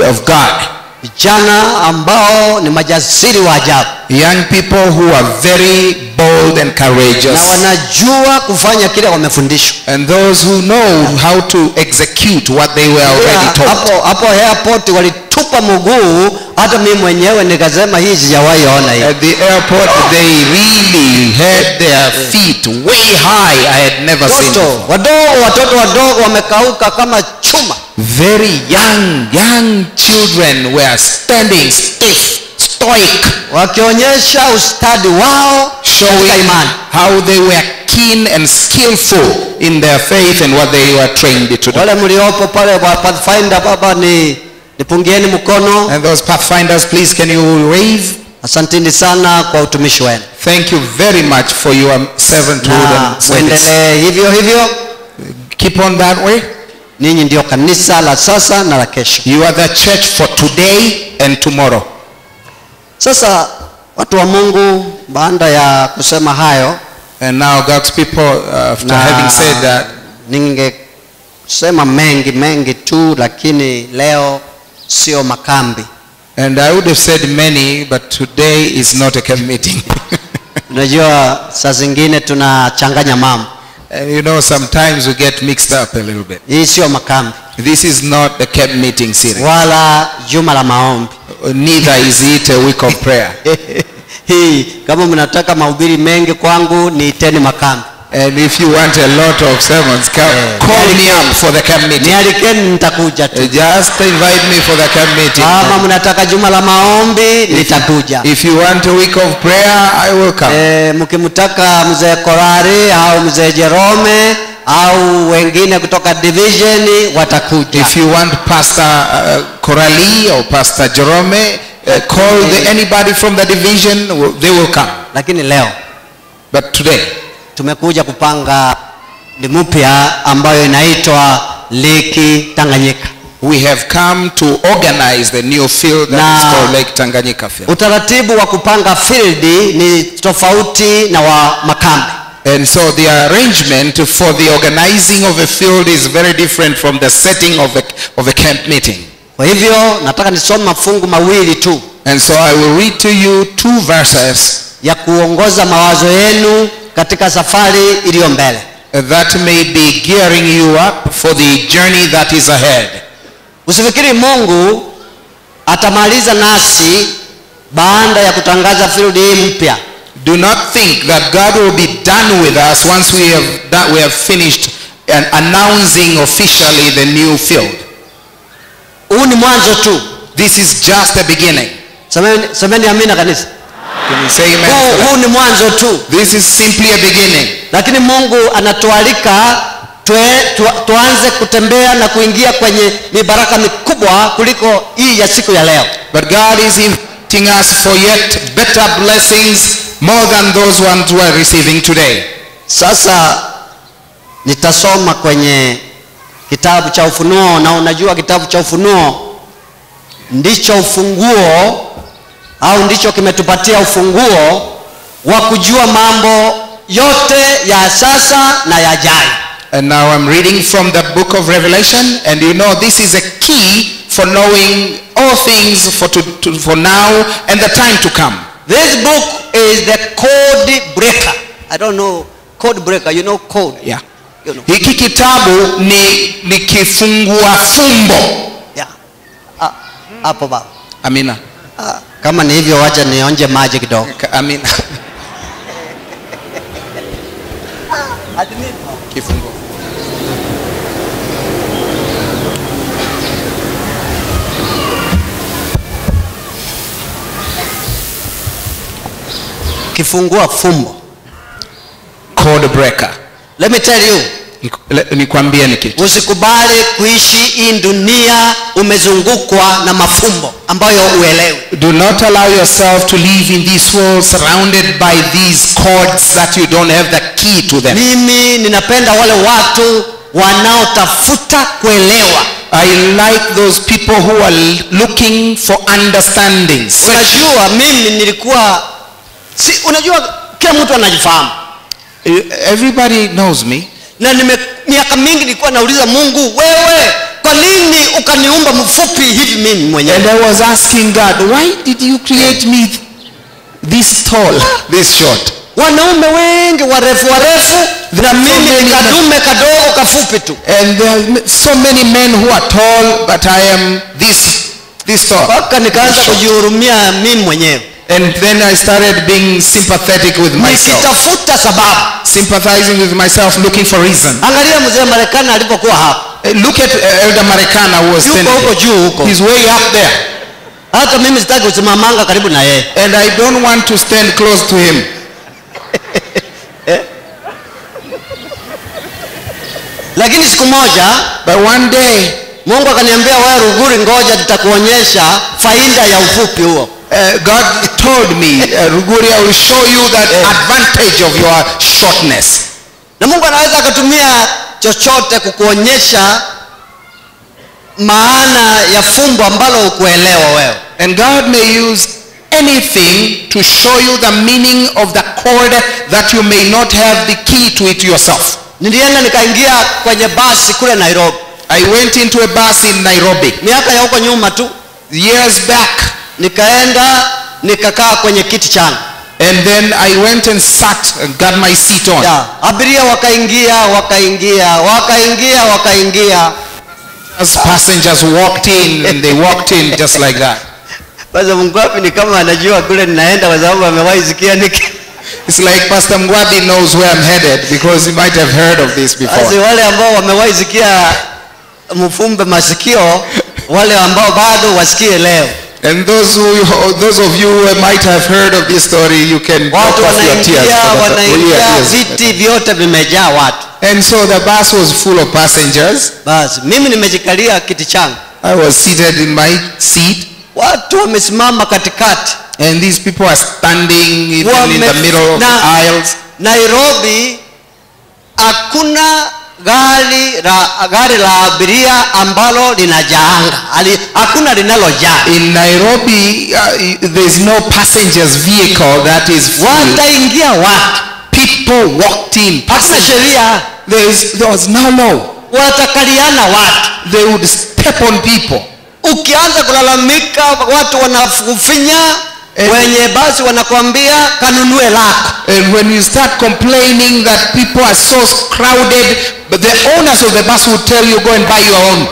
S3: of God.
S2: Vijana ambao ni majasiri wa ajabu.
S3: Young people who are very bold and courageous.
S2: Na wanajua kufanya kile wamefundishwa.
S3: And those who know how to execute what they were already taught.
S2: Hapo airport walitupa mguu, hata mimi mwenyewe nikasema hii sijawahi ona hii.
S3: At the airport they really had their feet way high. I had never seen before.
S2: Watoto wadogo wamekauka kama chuma.
S3: Very young children were standing stiff, stoic,
S2: wakionyesha ustadi wao,
S3: showing how they were keen and skillful in their faith and what they were trained to do.
S2: Wale mliopo pale wa Pathfinder, baba ni nipungieni mkono.
S3: And those Pathfinders, please can you wave?
S2: Asanteni sana kwa utumishi wenu.
S3: Thank you very much for your servanthood and service.
S2: Muendelee hivyo hivyo.
S3: Keep on that way.
S2: Ninyi ndio kanisa la sasa na la kesho.
S3: You are the church for today and tomorrow.
S2: Sasa watu wa Mungu, baada ya kusema hayo,
S3: and now God's people, after having said that,
S2: ningesema mengi tu, lakini leo sio makambi.
S3: And I would have said many, but today is not a camp meeting.
S2: Unajua saa zingine tunachanganya mambo.
S3: And you know, sometimes we get mixed up a little bit.
S2: Hii sio makambi.
S3: This is not the camp meeting series.
S2: Wala juma la maombi.
S3: Neither is it a week of prayer.
S2: Hii, kama mnataka mahubiri mengi kwangu, niiteni makambi.
S3: And if you want a lot of sermons, call me up for the camp meeting.
S2: Nialikeni, nitakuja tu.
S3: Just invite me for the camp meeting.
S2: Kama mnataka juma la maombi, nitakuja.
S3: If you want a week of prayer, I will come.
S2: Mkimtaka mzee Korari au mzee Jerome au wengine kutoka division, watakuja.
S3: If you want Pastor Korali or Pastor Jerome, call anybody from the division, they will come.
S2: Lakini leo,
S3: but today,
S2: tumekuja kupanga ni mpya ambayo inaitwa Lake Tanganyika.
S3: We have come to organize the new field that is called Lake Tanganyika field.
S2: Utaratibu wa kupanga field ni tofauti na wa makambi.
S3: And so the arrangement for the organizing of a field is very different from the setting of a camp meeting.
S2: Kwa hivyo nataka nisome mafungu mawili tu.
S3: And so I will read to you two verses
S2: ya kuongoza mawazo yenu katika safari iliyo mbele.
S3: That may be gearing you up for the journey that is ahead.
S2: Usifikiri Mungu atamaliza nasi baada ya kutangaza field hii mpya.
S3: Do not think that God will be done with us once we have finished and announcing officially the new field.
S2: Huu ni mwanzo tu.
S3: This is just the beginning.
S2: Semeni amina kanisa.
S3: Can you say amen?
S2: Huu ni mwanzo tu.
S3: This is simply a beginning.
S2: Lakini Mungu anatualika tuanze kutembea na kuingia kwenye mibaraka mikubwa kuliko hii ya siku ya leo.
S3: But God is inviting us for yet better blessings, more than those ones we are receiving today.
S2: Sasa nitasoma kwenye kitabu cha Ufunuo, na unajua kitabu cha Ufunuo ndicho ufunguo au ndicho kimetupatia ufunguo wa kujua mambo yote ya sasa na yajayo.
S3: And now I'm reading from the book of Revelation, and you know this is a key for knowing all things for now and the time to come.
S2: This book is the code breaker. I don't know, code breaker, you know code.
S3: Yeah.
S2: You know.
S3: Hiki kitabu ni kifungua fumbo.
S2: Yeah. Hapo baba.
S3: Amina.
S2: Kama ni hivyo wacha nionje maji kidogo.
S3: Amina. Kifungo.
S2: Kifungua fumbo.
S3: Code breaker.
S2: Let me tell you.
S3: Nikwambie ni kitu.
S2: Usikubali kuishi hii dunia umezungukwa na mafumbo ambayo uelewi.
S3: Do not allow yourself to live in this world surrounded by these cords that you don't have the key to them.
S2: Mimi ninapenda wale watu wanaotafuta kuelewa.
S3: I like those people who are looking for understanding.
S2: Unajua mimi nilikuwa si, unajua Kila mtu anajifahamu.
S3: Everybody knows me.
S2: Na miaka mingi nilikuwa nauliza Mungu, wewe kwa nini ukaniumba mfupi hivi mimi mwenyewe?
S3: And I was asking God, why did you create me this tall, this short?
S2: Wanaume wengi warefu warefu na mimi nikadume kadogo kafupi tu.
S3: And there are so many men who are tall, but I am this tall.
S2: Mpaka nikaanza kujihurumia mimi mwenyewe.
S3: And then I started being sympathetic with myself.
S2: Nikitafuta sababu.
S3: Sympathizing with myself, looking for reason.
S2: Angalia mzee Marekani alipokuwa hapa.
S3: Look at Elder Marekana who was standing.
S2: Yuko huko juu huko.
S3: He's way up there.
S2: Hata mimi sitaki kusimamanga karibu na yeye.
S3: And I don't want to stand close to him.
S2: Lakini siku moja,
S3: but one day,
S2: Mungu akaniambia, wewe Ruguri, ngoja nitakuonyesha faida ya ufupi huo.
S3: God told me, Ruguri, I will show you that advantage of your shortness.
S2: Na Mungu anaweza akatumia chochote kukuonyesha maana ya fumbo ambalo hukuelewa wewe.
S3: And God may use anything to show you the meaning of the cord that you may not have the key to it yourself.
S2: Nilienda nikaingia kwenye basi kule Nairobi.
S3: I went into a bus in Nairobi.
S2: Miaka ya huko nyuma tu.
S3: Years back.
S2: Nikaenda nikakaa kwenye kiti changu.
S3: And then I went and sat and got my seat on.
S2: Yeah. Abiria wakaingia, wakaingia, wakaingia, wakaingia.
S3: As passengers walked in and they walked in just like that.
S2: Basi Mngwapi ni kama anajua kule ninaenda kwa sababu amewahi sikia niki.
S3: It's like Pastor Mngwapi knows where I'm headed because he might have heard of this before.
S2: Basi wale ambao wamewahi sikia mfumbe masikio, wale ambao bado wasikie leo.
S3: And those of you who might have heard of this story, you can wipe off your tears.
S2: Wanaingia viti vyote vimejaa watu.
S3: And so the bus was full of passengers.
S2: Basi mimi nimejikalia kiti changu.
S3: I was seated in my seat.
S2: Watu wamesimama katikati.
S3: And these people are standing even in the middle of the aisles.
S2: Nairobi hakuna gari la abiria ambalo linajaanga. Hakuna linalojaa.
S3: In Nairobi there is no passengers vehicle that is full.
S2: Wataingia watu.
S3: People walked in.
S2: Hakuna sheria.
S3: There was no law.
S2: Watakaliana watu.
S3: They would step on people.
S2: Ukianza kulalamika watu wanakufinya. Wenye basi wanakuambia kanunue lako.
S3: And when you start complaining that people are so crowded, but the owners of the bus will tell you go and buy your own.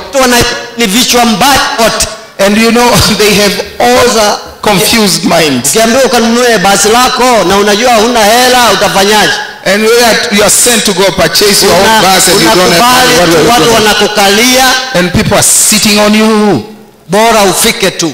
S2: Ni vichwa mbaya wote.
S3: And you know they have all the confused minds.
S2: Ukiambiwa ukanunue basi lako na unajua huna hela utafanyaje?
S3: And you are sent to go purchase your own bus and you don't have money.
S2: Watu wanakukalia.
S3: And people are sitting on you.
S2: Bora ufike tu.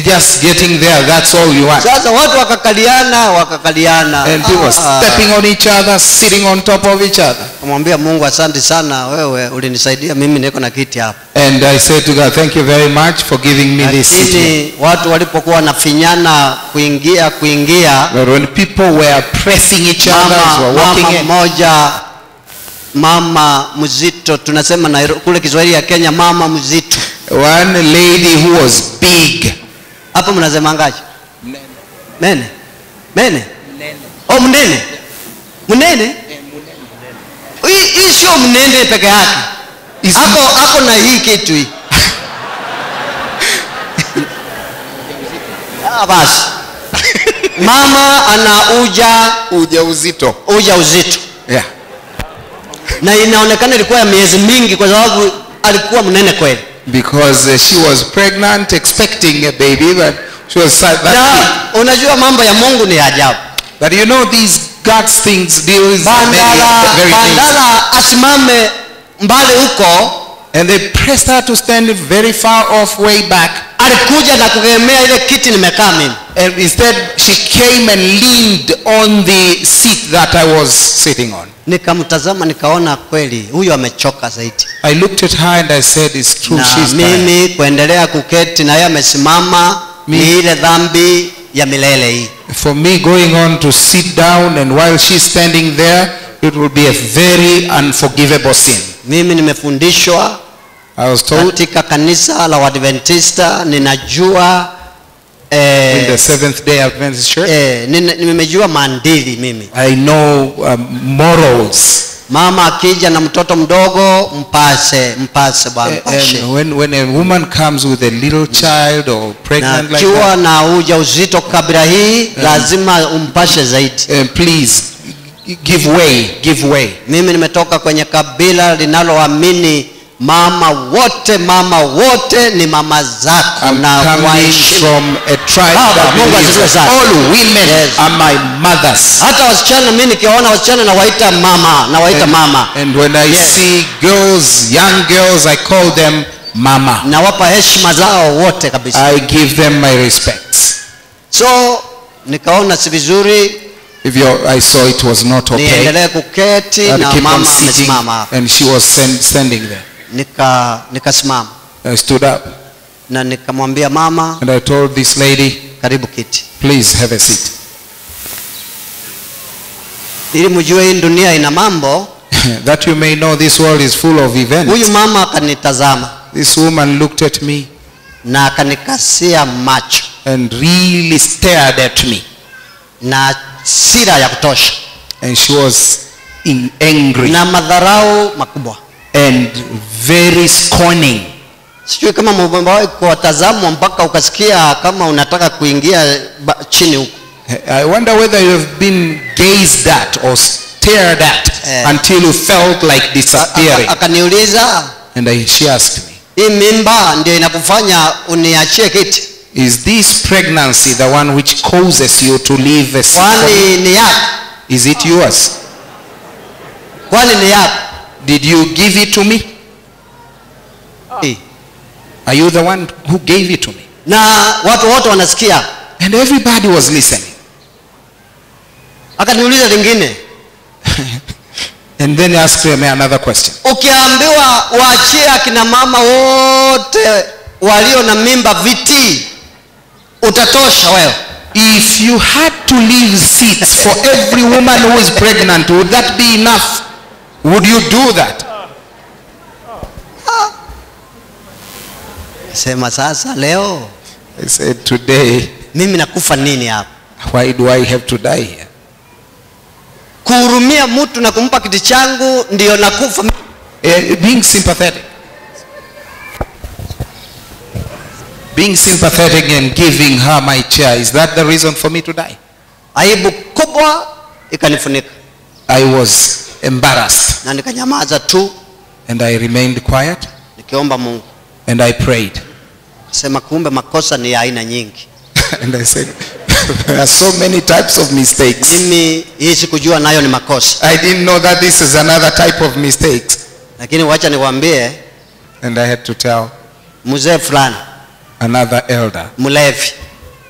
S3: Just getting there, that's all you want.
S2: Sasa watu wakakaliana, wakakaliana.
S3: And people stepping on each other, sitting on top of each other.
S2: Kumwambia Mungu asante sana, wewe ulinisaidia mimi niko na kiti hapa.
S3: And I said to God, thank you very much for giving me this seat.
S2: Lakini watu walipokuwa wanafinyana kuingia.
S3: But when people were pressing each other, were walking in.
S2: Mmoja, mama mzito, tunasema na kule Kiswahili ya Kenya mama mzito.
S3: One lady who was big.
S2: Hapo mnasemangaje? Mnene. Mene? Mene? Mnene. Oh, mnene. Mnene? Hii sio mnene peke yake. Ako na hii kitu hii. Ah, basi. Mama ana ujauzito. Ujauzito.
S3: Yeah.
S2: Na inaonekana ilikuwa ya miezi mingi kwa sababu alikuwa mnene kweli.
S3: Because she was pregnant, expecting a baby, but she was that big.
S2: Unajua mambo ya Mungu ni ajabu.
S3: But you know these God's things deals very
S2: Bandala asimame mbali huko.
S3: And they pressed her to stand very far off, way back.
S2: Alikuja na kugemea ile kiti nimekaa mimi.
S3: And instead she came and leaned on the seat that I was sitting on.
S2: Nikamtazama nikaona kweli huyu amechoka zaidi.
S3: I looked at her and I said it's true, she's tired.
S2: Mimi kuendelea kuketi na yeye amesimama ni ile dhambi ya milele hii.
S3: For me going on to sit down and while she's standing there, it will be a very unforgivable sin.
S2: Mimi nimefundishwa,
S3: I was told,
S2: katika kanisa la Waadventista ninajua
S3: In the Seventh Day Adventist Church.
S2: Nimejua maadili mimi.
S3: I know morals.
S2: Mama akija na mtoto mdogo, mpase, mpase bwana, mpashe.
S3: And when a woman comes with a little child or pregnant
S2: Na
S3: like
S2: kiwa
S3: that,
S2: na ujauzito kabla hii, lazima umpashe zaidi.
S3: Please give way, give way.
S2: Mimi nimetoka kwenye kabila linaloamini mama wote ni mama zako
S3: I'm
S2: na
S3: coming
S2: waheshimu.
S3: from a tribe
S2: Baba,
S3: that
S2: Mungu
S3: believes
S2: asifiwe sana.
S3: all women
S2: Yes.
S3: are my mothers.
S2: Hata wasichana, mimi nikiwaona wasichana nawaita mama, nawaita mama.
S3: And when I
S2: Yes.
S3: see girls, young girls, I call them mama.
S2: Nawapa heshima zao wote kabisa.
S3: I give them my respects.
S2: So nikaona si vizuri
S3: I saw it was not okay.
S2: niendelee kuketi
S3: I'd
S2: na
S3: keep on
S2: mama
S3: sitting,
S2: amesimama hapa.
S3: and she was standing there.
S2: Nikasimama.
S3: I stood up.
S2: Na nikamwambia mama,
S3: And I told this lady,
S2: karibu kiti.
S3: Please have a seat.
S2: Ili mjue hii dunia ina mambo.
S3: That you may know this world is full of events.
S2: Huyu mama akanitazama.
S3: This woman looked at me.
S2: Na akanikasia macho.
S3: And really stared at me.
S2: Na hasira ya kutosha.
S3: And she was in angry.
S2: Na madharau makubwa.
S3: And very scorning.
S2: Sijui kama mmewahi kuwatazama mpaka ukasikia kama unataka kuingia chini huko.
S3: I wonder whether you have been gazed at or stared at until you felt like disappearing.
S2: Akaniuliza,
S3: And she asked me,
S2: hii mimba ndio inakufanya uniachie kiti?
S3: Is this pregnancy the one which causes you to leave a seat?
S2: Kwani ni yako?
S3: Is it yours?
S2: Kwani ni yako?
S3: Did you give it to me? Are you the one who gave it to me?
S2: Na watu wote wanasikia.
S3: And everybody was listening.
S2: Akaniuliza lingine.
S3: And then asked me another question.
S2: Ukiambiwa waachie akina mama wote walio na mimba viti, utatosha wewe?
S3: If you had to leave seats for every woman who is pregnant, would that be enough? Would you do that?
S2: Sema sasa leo.
S3: I said today.
S2: Mimi nakufa nini hapa?
S3: Why do I have to die here?
S2: Kuhurumia mtu na kumpa kiti changu ndio nakufa.
S3: Being sympathetic. Being sympathetic and giving her my chair, is that the reason for me to die?
S2: Aibu kubwa ikanifunika.
S3: I was embarrassed.
S2: Na nikanyamaza tu.
S3: And I remained quiet.
S2: Nikiomba Mungu.
S3: And I prayed.
S2: Sema kumbe makosa ni ya aina nyingi.
S3: And I said, there are so many types of mistakes.
S2: Mimi hii sikujua nayo ni makosa.
S3: I didn't know that this is another type of mistakes.
S2: Lakini wacha niwaambie.
S3: And I had to tell
S2: mzee fulani,
S3: another elder,
S2: mlevi,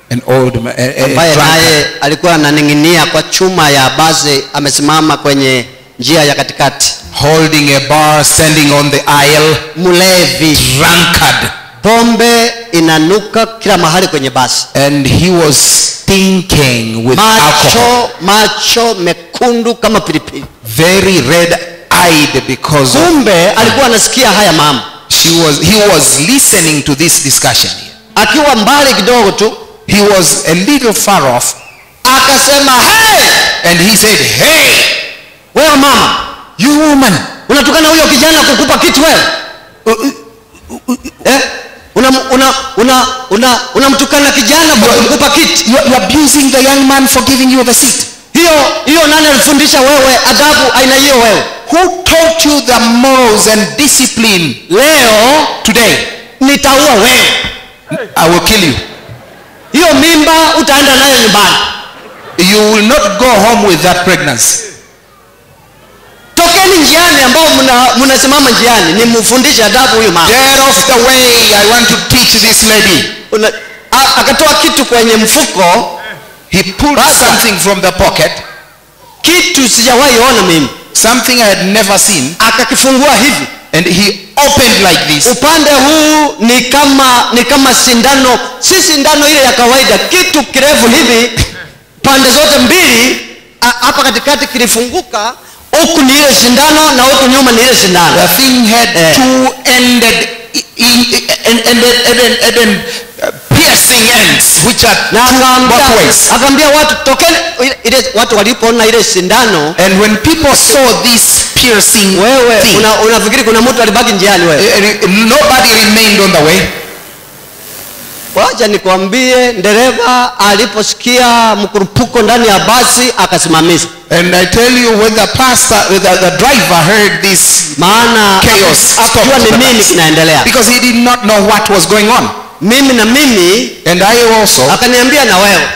S3: an old man,
S2: ambaye naye alikuwa ananing'inia kwa chuma ya basi, amesimama kwenye njia ya katikati,
S3: holding a bar, standing on the aisle,
S2: mlevi,
S3: drunkard.
S2: Pombe inanuka kila mahali kwenye basi.
S3: And he was stinking with alcohol.
S2: Macho mekundu kama pilipili.
S3: Very red-eyed because of,
S2: kumbe alikuwa anasikia haya mama.
S3: He was listening to this discussion here.
S2: Akiwa mbali kidogo tu,
S3: he was a little far off.
S2: Akasema, hey!
S3: And he said, hey!
S2: Wewe mama,
S3: you woman,
S2: unatukana huyo kijana kukupa kitu wewe? Unamtukana kijana kwa kukupa kiti.
S3: You are abusing the young man for giving you the seat.
S2: Hiyo nani alifundisha wewe adabu aina hiyo wewe?
S3: Who taught you the morals and discipline?
S2: Leo,
S3: today,
S2: nitaua wewe.
S3: I will kill you.
S2: Hiyo mimba utaenda nayo nyumbani.
S3: You will not go home with that pregnancy.
S2: Tokeni njiani ambao mnasimama njiani, nimfundishe adabu huyu mama.
S3: Get off the way, I want to teach this lady.
S2: Akatoa kitu kwenye mfuko.
S3: He pulled something from the pocket.
S2: Kitu sijawahi ona mimi.
S3: Something I had never seen.
S2: Akakifungua hivi.
S3: And he opened like this.
S2: Upande huu ni kama sindano, si sindano ile ya kawaida, kitu kirefu hivi, pande zote mbili, hapa katikati kilifunguka. Huku ni ile sindano na huku nyuma ni ile sindano.
S3: The thing had two ended piercing ends which are
S2: Na
S3: two both ways.
S2: Akaambia watu tokeni. Ile watu walipoona ile sindano,
S3: And when people saw this piercing
S2: wewe
S3: thing,
S2: unafikiri kuna mtu alibaki njiani wewe?
S3: Nobody remained on the way.
S2: Wacha nikwambie, dereva aliposikia mkurupuko ndani ya basi akasimamisha.
S3: And I tell you, when the pastor, the driver heard this
S2: Maana
S3: chaos,
S2: hakujua ni nini kinaendelea.
S3: because he did not know what was going on.
S2: Mimi na mimi,
S3: And I also,
S2: akaniambia na wewe.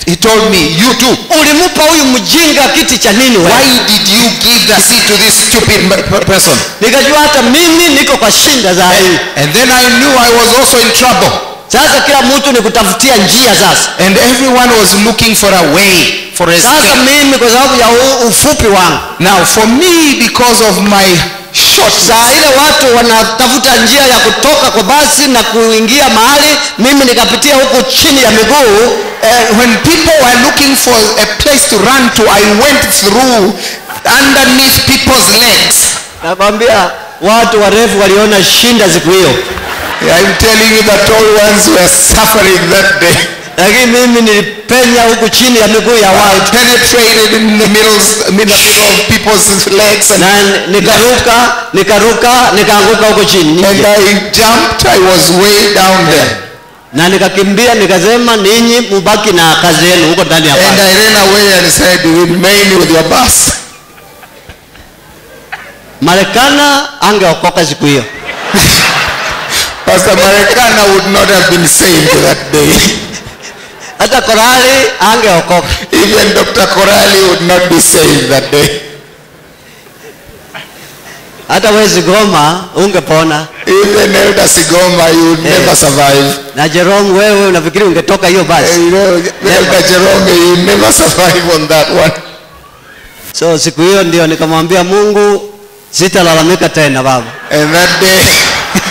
S3: He told me, you too.
S2: Ulimupa huyu mjinga kiti cha nini wewe?
S3: Why did you give the seat to this stupid person?
S2: Nikajua hata mimi niko kwa shinda za hii.
S3: And then I knew I was also in trouble.
S2: Sasa kila mtu ni kutafutia njia sasa.
S3: And everyone was looking for a way for escape.
S2: Sasa mimi kwa sababu ya ufupi wangu.
S3: Now for me, because of my short,
S2: saa ile watu wanatafuta njia ya kutoka kwa basi na kuingia mahali, mimi nikapitia huku chini ya miguu.
S3: When people were looking for a place to run to, I went through underneath people's legs.
S2: Nakwambia watu warefu waliona shinda siku hiyo.
S3: I'm telling you, the tall ones were suffering that day.
S2: Lakini mimi nilipenya huku chini ya miguu ya watu.
S3: I penetrated in the middle of people's legs and
S2: na nikaruka, nikaanguka huko chini.
S3: And I jumped, I was way down there.
S2: Na nikakimbia nikasema ninyi mubaki na kazi yenu huko ndani ya basi.
S3: And I ran away and said, remain with your bus.
S2: Marekana angeokoka siku hiyo.
S3: Pastor Marekana would not have been saved that day.
S2: Hata Korali angeokoka.
S3: Even Dr. Korali would not be saved that day.
S2: Hata wewe Sigoma ungepona.
S3: Even Elder Sigoma, you would never survive.
S2: Na Jerome wewe unafikiri ungetoka hiyo basi?
S3: You know, Elder Jerome, you would never survive on that one.
S2: So siku hiyo ndio nikamwambia Mungu sitalalamika tena baba.
S3: And that day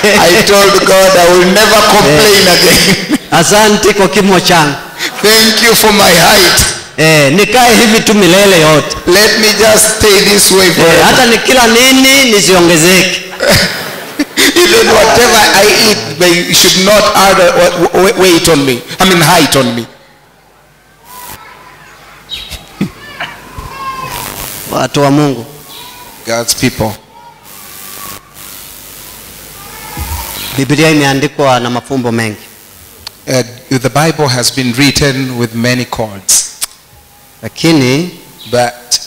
S3: I told God I will never complain again.
S2: Asante kwa kimo changu.
S3: Thank you for my height.
S2: Nikae hivi tu milele yote.
S3: Let me just stay this way forever.
S2: Hata nikila nini nisiongezeke.
S3: Even whatever I eat, they should not add weight on me. I mean height on me.
S2: Watu wa Mungu.
S3: God's people.
S2: Biblia imeandikwa na mafumbo mengi.
S3: The Bible has been written with many chords.
S2: Lakini
S3: but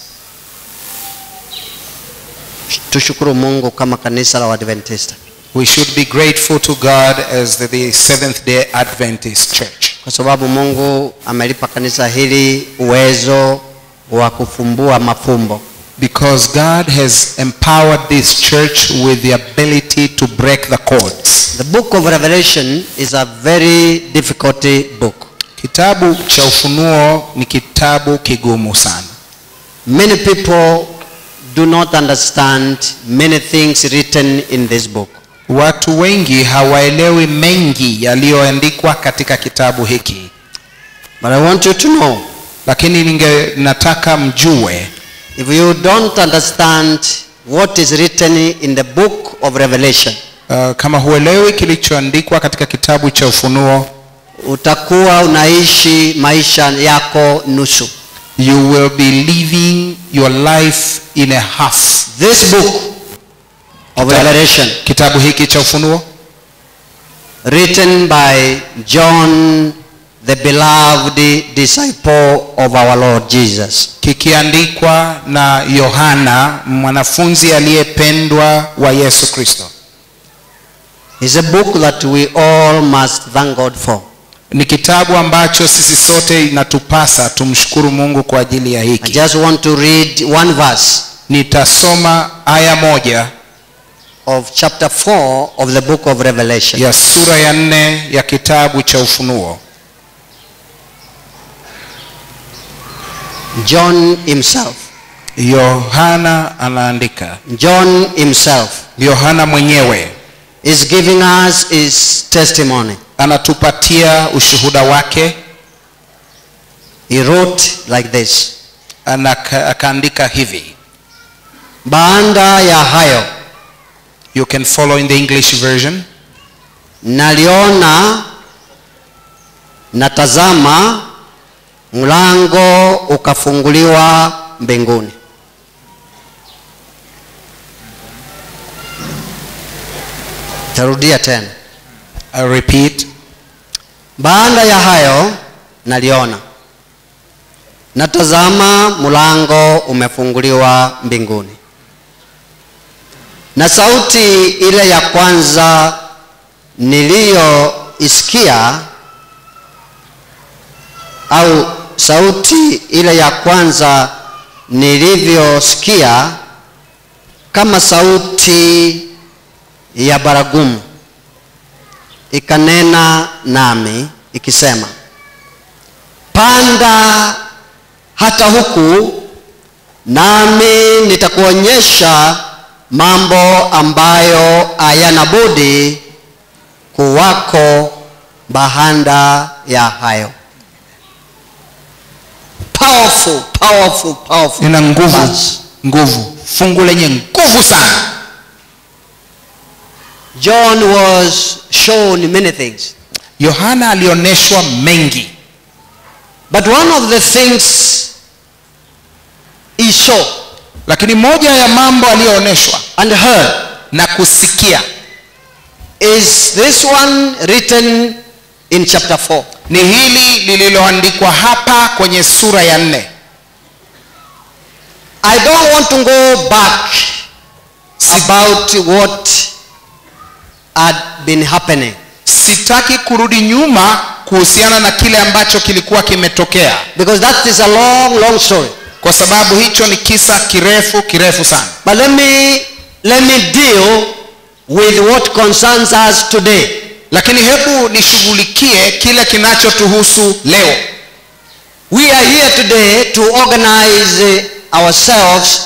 S2: tushukuru Mungu kama kanisa la Waadventista.
S3: We should be grateful to God as the Seventh Day Adventist Church.
S2: Kwa sababu Mungu amelipa kanisa hili uwezo wa kufumbua mafumbo.
S3: Because God has empowered this church with the ability to break the cords.
S2: The book of Revelation is a very difficult book.
S3: Kitabu cha Ufunuo ni kitabu kigumu sana.
S2: Many people do not understand many things written in this book.
S3: Watu wengi hawaelewi mengi yaliyoandikwa katika kitabu hiki.
S2: But I want you to know,
S3: lakini nataka mjue,
S2: if you don't understand what is written in the book of Revelation,
S3: kama huelewi kilichoandikwa katika kitabu cha Ufunuo,
S2: utakuwa unaishi maisha yako nusu.
S3: You will be living your life in a half.
S2: This book of Revelation,
S3: kitabu hiki cha Ufunuo,
S2: written by John, the beloved disciple of our Lord Jesus,
S3: kikiandikwa na Yohana, mwanafunzi aliyependwa wa Yesu Kristo,
S2: is a book that we all must thank God for.
S3: Ni kitabu ambacho sisi sote inatupasa tumshukuru Mungu kwa ajili ya hiki.
S2: I just want to read one verse.
S3: Nitasoma aya moja
S2: of chapter 4 of the book of Revelation.
S3: Ya sura ya 4 ya kitabu cha Ufunuo.
S2: John himself.
S3: Yohana anaandika.
S2: John himself.
S3: Yohana mwenyewe
S2: is giving us his testimony.
S3: Anatupatia ushuhuda wake.
S2: He wrote like this.
S3: Akaandika hivi.
S2: Baada ya hayo,
S3: you can follow in the English version.
S2: Naliona Na tazama, mlango ukafunguliwa mbinguni. Tarudia tena.
S3: I repeat.
S2: Baada ya hayo naliona, na tazama, mlango umefunguliwa mbinguni. Na sauti ile ya kwanza niliyoisikia, au sauti ile ya kwanza nilivyosikia kama sauti ya baragumu, ikanena nami ikisema, panda hata huku, nami nitakuonyesha mambo ambayo hayana budi kuwako baada ya hayo. Powerful, powerful, powerful.
S3: Ina nguvu, nguvu, fungu lenye nguvu sana.
S2: John was shown many things.
S3: Yohana alioneshwa mengi.
S2: But one of the things he saw,
S3: lakini moja ya mambo aliyooneshwa
S2: and heard,
S3: na kusikia,
S2: is this one written in chapter 4.
S3: Ni hili lililoandikwa hapa kwenye sura ya 4.
S2: I don't want to go back about what had been happening.
S3: Sitaki kurudi nyuma kuhusiana na kile ambacho kilikuwa kimetokea.
S2: Because that is a long, long story.
S3: Kwa sababu hicho ni kisa kirefu, kirefu sana.
S2: But let me deal with what concerns us today.
S3: Lakini hebu nishughulikie kile kinachotuhusu leo.
S2: We are here today to organize ourselves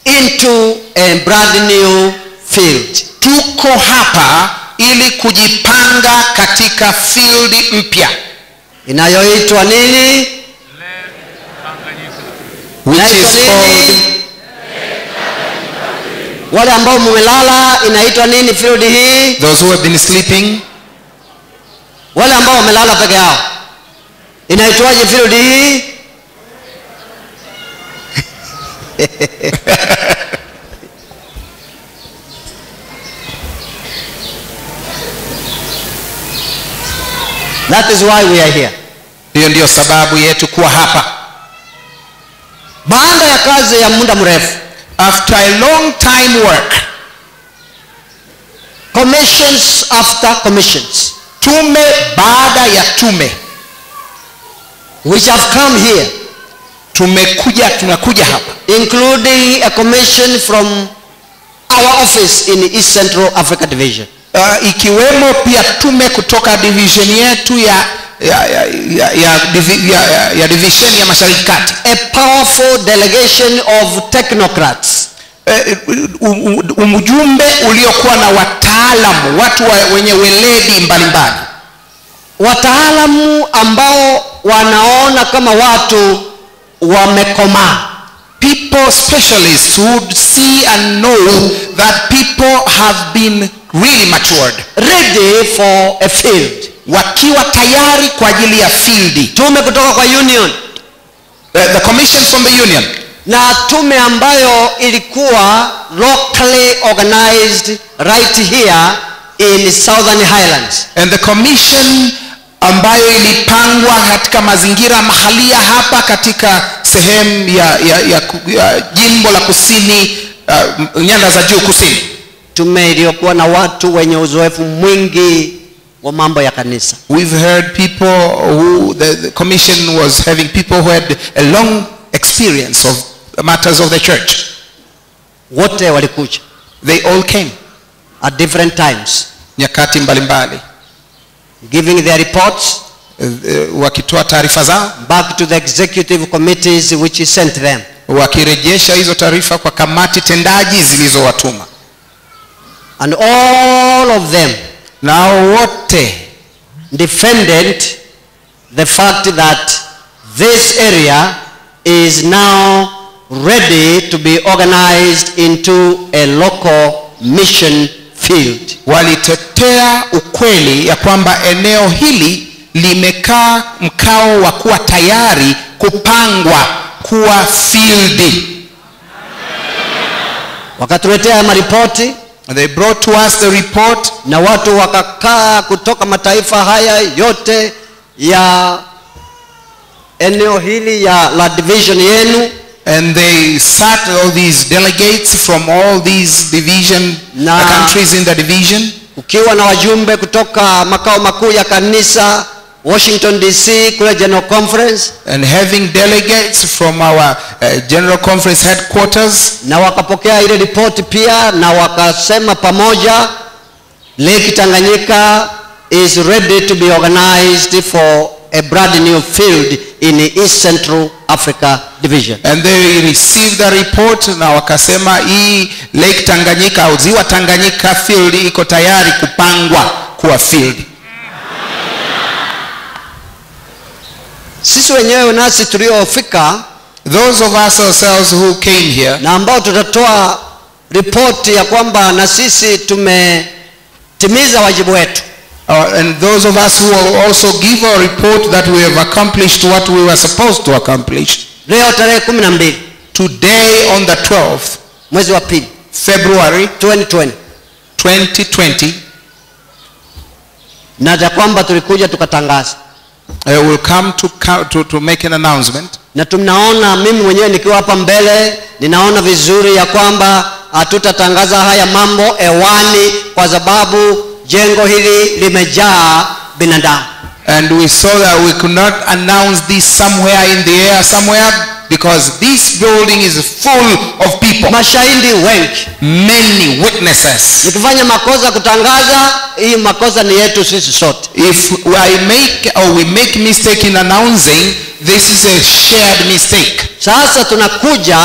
S2: into a brand new field.
S3: Tuko hapa ili kujipanga katika field mpya
S2: inayoitwa nini?
S3: Which is called,
S2: wale ambao mmelala, inaitwa nini field hii?
S3: Those who have been sleeping.
S2: Wale ambao wamelala peke yao, inaitwaje field hii? That is why we are here.
S3: Hiyo ndio sababu yetu kuwa hapa.
S2: Baada ya kazi ya muda mrefu,
S3: after a long time work,
S2: commissions after commissions,
S3: tume baada ya tume,
S2: which have come here,
S3: tumekuja, tunakuja hapa,
S2: including a commission from our office in the East Central Africa Division.
S3: Ikiwemo pia tume kutoka division yetu ya division ya Mashariki Kati.
S2: A powerful delegation of technocrats.
S3: Ujumbe uliokuwa na wataalamu, watu wenye weledi mbalimbali.
S2: Wataalamu ambao wanaona kama watu wamekomaa.
S3: People specialists who see and know that people have been really matured,
S2: ready for a field.
S3: Wakiwa tayari kwa ajili ya field.
S2: Tume kutoka kwa union,
S3: the commission from the union,
S2: na tume ambayo ilikuwa locally organized right here in Southern Highlands.
S3: And the commission ambayo ilipangwa katika mazingira mahalia hapa katika sehemu ya jimbo la kusini, nyanda za juu kusini.
S2: Tume iliyokuwa na watu wenye uzoefu mwingi wa mambo ya kanisa.
S3: We've heard people who the commission was having people who had a long experience of matters of the church.
S2: Wote walikuja.
S3: They all came
S2: at different times.
S3: Nyakati mbalimbali.
S2: Giving their reports,
S3: wakitoa taarifa zao
S2: back to the executive committees which sent them.
S3: Wakirejesha hizo taarifa kwa kamati tendaji zilizowatuma.
S2: And all of them,
S3: nao wote,
S2: defended the fact that this area is now ready to be organized into a local mission field.
S3: Walitetea ukweli ya kwamba eneo hili limekaa mkao wa kuwa tayari kupangwa kuwa field.
S2: Wakatuletea maripoti.
S3: They brought to us the report.
S2: Na watu wakakaa kutoka mataifa haya yote ya eneo hili ya la division yenu.
S3: And they sat, all these delegates from all these division,
S2: na
S3: countries in the division.
S2: Ukiwa na wajumbe kutoka makao makuu ya kanisa Washington DC kule General Conference.
S3: And having delegates from our General Conference headquarters.
S2: Na wakapokea ile ripoti pia na wakasema pamoja, Lake Tanganyika is ready to be organized for a brand new field in the East Central Africa Division.
S3: And they received the report na wakasema hii Lake Tanganyika au Ziwa Tanganyika field iko tayari kupangwa kuwa field.
S2: Sisi wenyewe nasi tuliofika,
S3: those of us ourselves who came here,
S2: na ambao tutatoa ripoti ya kwamba na sisi tumetimiza wajibu wetu.
S3: And those of us who will also give a report that we have accomplished what we were supposed to accomplish.
S2: Leo tarehe 12.
S3: Today on the 12th,
S2: mwezi wa pili,
S3: February
S2: 2020.
S3: 2020.
S2: Na ya kwamba tulikuja tukatangaza.
S3: I will come to make an announcement.
S2: Na tunaona, mimi mwenyewe nikiwa hapa mbele, ninaona vizuri ya kwamba hatutatangaza haya mambo hewani kwa sababu jengo hili limejaa binadamu.
S3: And we saw that we could not announce this somewhere in the air somewhere because this building is full of people.
S2: Mashahidi wengi.
S3: Many witnesses.
S2: Nikifanya makosa kutangaza, hii makosa ni yetu sisi sote.
S3: If I make or we make mistake in announcing, this is a shared mistake.
S2: Sasa tunakuja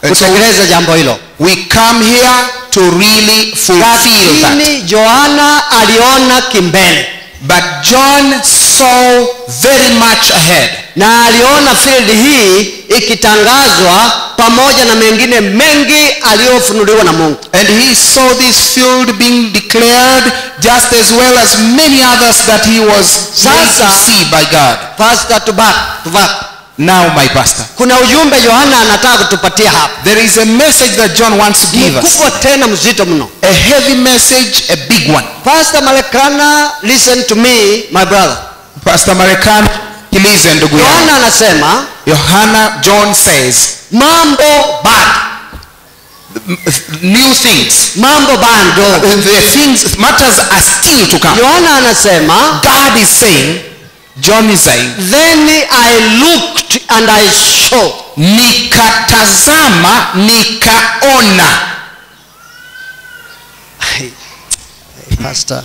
S2: kutekeleza jambo hilo.
S3: We come here to really fulfill that.
S2: Lakini Yohana aliona kimbele.
S3: But John saw very much ahead.
S2: Na aliona field hii ikitangazwa pamoja na mengine mengi aliyofunuliwa na Mungu.
S3: And he saw this field being declared just as well as many others that he was made to see by God.
S2: Pastor Tubak.
S3: Now my pastor.
S2: Kuna ujumbe Yohana anataka kutupatia hapa.
S3: There is a message that John wants to give us.
S2: Mkubwa tena mzito mno.
S3: A heavy message, a big one.
S2: Pastor Malekana, listen to me, my brother.
S3: Pastor Malekana, sikilize ndugu yangu.
S2: Yohana anasema,
S3: Yohana, John says,
S2: mambo bado.
S3: New things.
S2: Mambo bado.
S3: The things, matters are still to come.
S2: Yohana anasema,
S3: God is saying, John is saying,
S2: then I looked and I saw.
S3: Nikatazama, nikaona.
S2: Hey, pastor,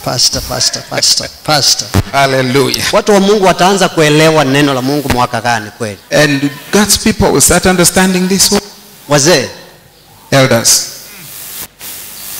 S2: pastor, pastor, pastor, pastor.
S3: Hallelujah.
S2: Watu wa Mungu wataanza kuelewa neno la Mungu mwaka gani kweli?
S3: And God's people will start understanding this one.
S2: Wazee,
S3: elders.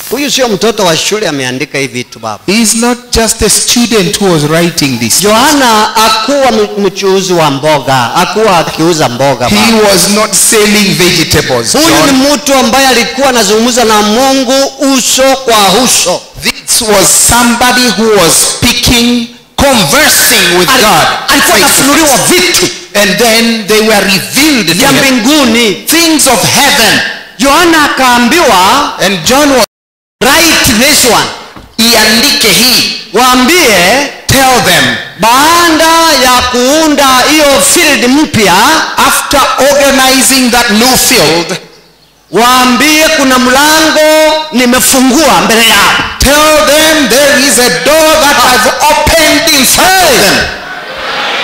S2: Huyu sio mtoto wa shule ameandika hivi vitu baba.
S3: He is not just a student who was writing this.
S2: Yohana hakuwa mchuuzi wa mboga, hakuwa akiuza mboga baba.
S3: He was not selling vegetables.
S2: Huyu ni mtu ambaye alikuwa anazungumza na Mungu uso kwa uso.
S3: This was somebody who was speaking, conversing with God.
S2: Alikuwa anafunuliwa vitu.
S3: And then they were revealed to
S2: ya
S3: him.
S2: Mbinguni.
S3: Things of heaven.
S2: Yohana akaambiwa,
S3: and John was,
S2: write this one.
S3: Iandike hii.
S2: Waambie,
S3: tell them,
S2: baada ya kuunda hiyo field mpya,
S3: after organizing that new field,
S2: waambie kuna mlango nimefungua mbele yao.
S3: Tell them there is a door that I've opened in front of them.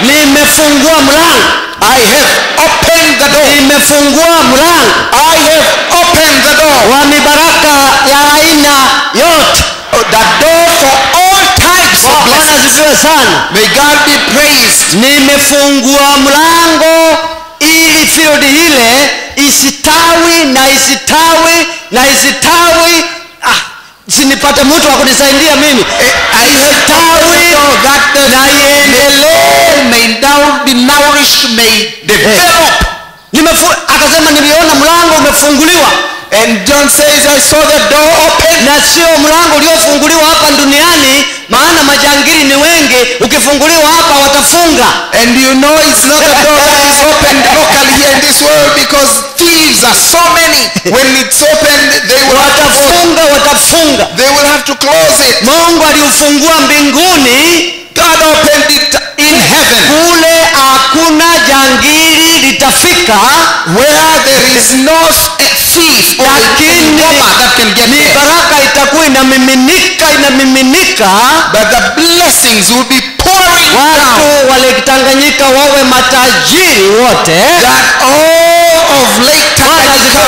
S2: Nimefungua mlango.
S3: I have opened the door.
S2: Nimefungua mlango.
S3: I have opened the door.
S2: Wa mibaraka ya aina yote.
S3: The door for all types of
S2: Bwana
S3: blessings.
S2: asifiwe sana.
S3: May God be praised.
S2: Nimefungua mlango ili field ile isitawi na isitawi na isitawi. Sinipate mtu wa kunisaidia mimi. Isitawi
S3: that the
S2: na iendelee.
S3: may now be nourished, may develop.
S2: Akasema niliona mlango umefunguliwa.
S3: And John says, I saw the door open.
S2: Na sio mlango uliofunguliwa hapa duniani, maana majangili ni wengi, ukifunguliwa hapa watafunga.
S3: And you know it's not a door that is opened locally here in this world, because thieves are so many. When it's opened, they will have to
S2: watafunga, watafunga.
S3: They will have to close it.
S2: Mungu aliufungua mbinguni.
S3: God opened it in heaven.
S2: Kule hakuna jangili litafika,
S3: where there is no thief or robber that can get there.
S2: Baraka itakuwa inamiminika, inamiminika.
S3: But the blessings will be pouring down.
S2: Watu wa Lake Tanganyika wawe matajiri wote.
S3: That all of Lake Tanganyika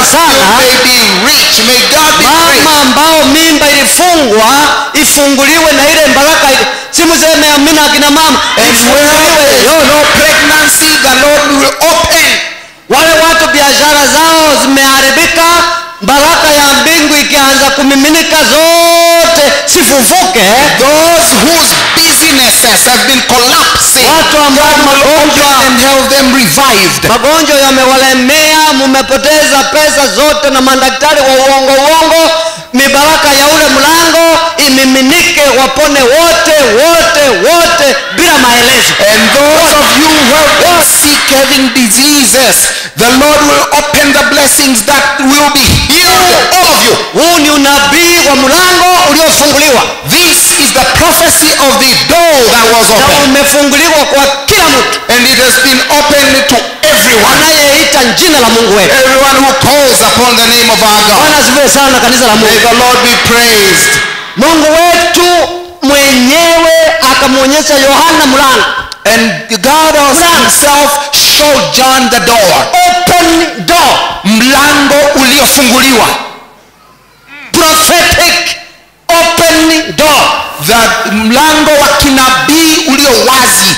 S3: may be rich. May God be praised.
S2: Mama ambao mimba ilifungwa ifunguliwe na ile baraka. Si mseme amina akina mama.
S3: And where there is no pregnancy, the Lord will open.
S2: Wale watu biashara zao zimeharibika, baraka ya mbingu ikianza kumiminika zote sifufuke.
S3: Those whose businesses have been collapsing,
S2: watu ambao magonjwa
S3: and have them revived.
S2: Magonjwa yamewalemea, mmepoteza pesa zote na madaktari wa uongo uongo, mibaraka ya ule mlango imiminike, wapone wote wote wote bila maelezo.
S3: And those of you who have been sick, having diseases, the Lord will open the blessings that will be healed, all of you.
S2: Huu ni unabii wa mlango uliofunguliwa.
S3: This is the prophecy of the door that was opened.
S2: Na umefunguliwa kwa kila mtu.
S3: And it has been opened to everyone.
S2: Anayeita jina la Mungu wetu.
S3: Everyone who calls upon the name of our God.
S2: Bwana asifiwe sana kanisa la Mungu.
S3: May the Lord be praised.
S2: Mungu wetu mwenyewe akamuonyesha Yohana mlango.
S3: And God himself showed John the door.
S2: Open door.
S3: Mlango uliofunguliwa.
S2: Prophetic open door.
S3: The mlango wa kinabii ulio wazi.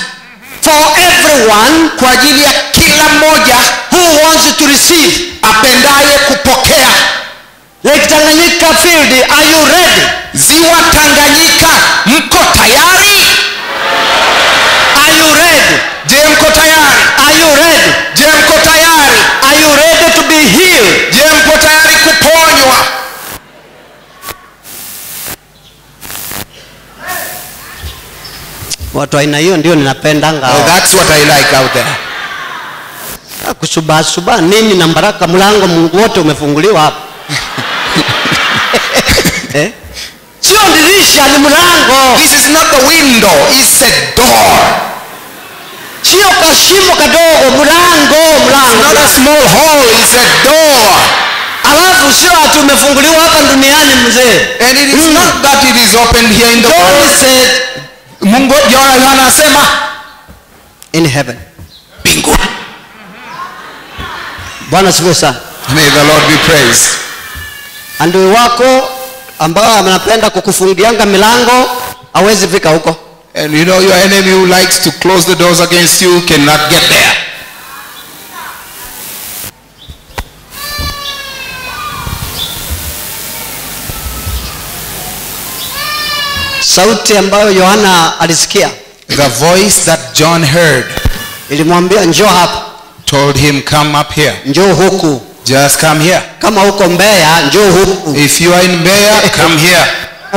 S2: For everyone,
S3: kwa ajili ya kila mmoja
S2: who wants to receive,
S3: apendaye kupokea.
S2: Lake Tanganyika Field, are you ready?
S3: Ziwa Tanganyika, mko tayari?
S2: Are you ready?
S3: Je, mko tayari?
S2: Are you ready?
S3: Je, mko tayari?
S2: Are you ready to be healed?
S3: Je, mko tayari kuponywa?
S2: Watu aina hiyo ndio ninapendanga.
S3: Oh, that's what I like out there.
S2: Kusuba nini na baraka, mlango Mungu wote umefunguliwa hapa. Eh? Sio dirisha, ni mlango.
S3: This is not the window, it's a door.
S2: Sio kashimo kadogo, mlango, mlango.
S3: It's not a small hole, it's a door.
S2: Alafu sio ati umefunguliwa hapa duniani mzee.
S3: And it is not that it is opened here in the world.
S2: Said,
S3: Mungu Yohana anasema
S2: in heaven.
S3: Mbinguni.
S2: Bwana asifiwe sana.
S3: May the Lord be praised.
S2: Adui wako ambao anapenda kukufungianga milango hawezi fika huko.
S3: And you know your enemy who likes to close the doors against you cannot get there.
S2: Sauti ambayo Yohana alisikia,
S3: the voice that John heard,
S2: ilimwambia njoo hapa.
S3: Told him, come up here.
S2: Njoo huku.
S3: Just come here.
S2: Kama uko Mbeya, njoo huku.
S3: If you are in Mbeya, come here.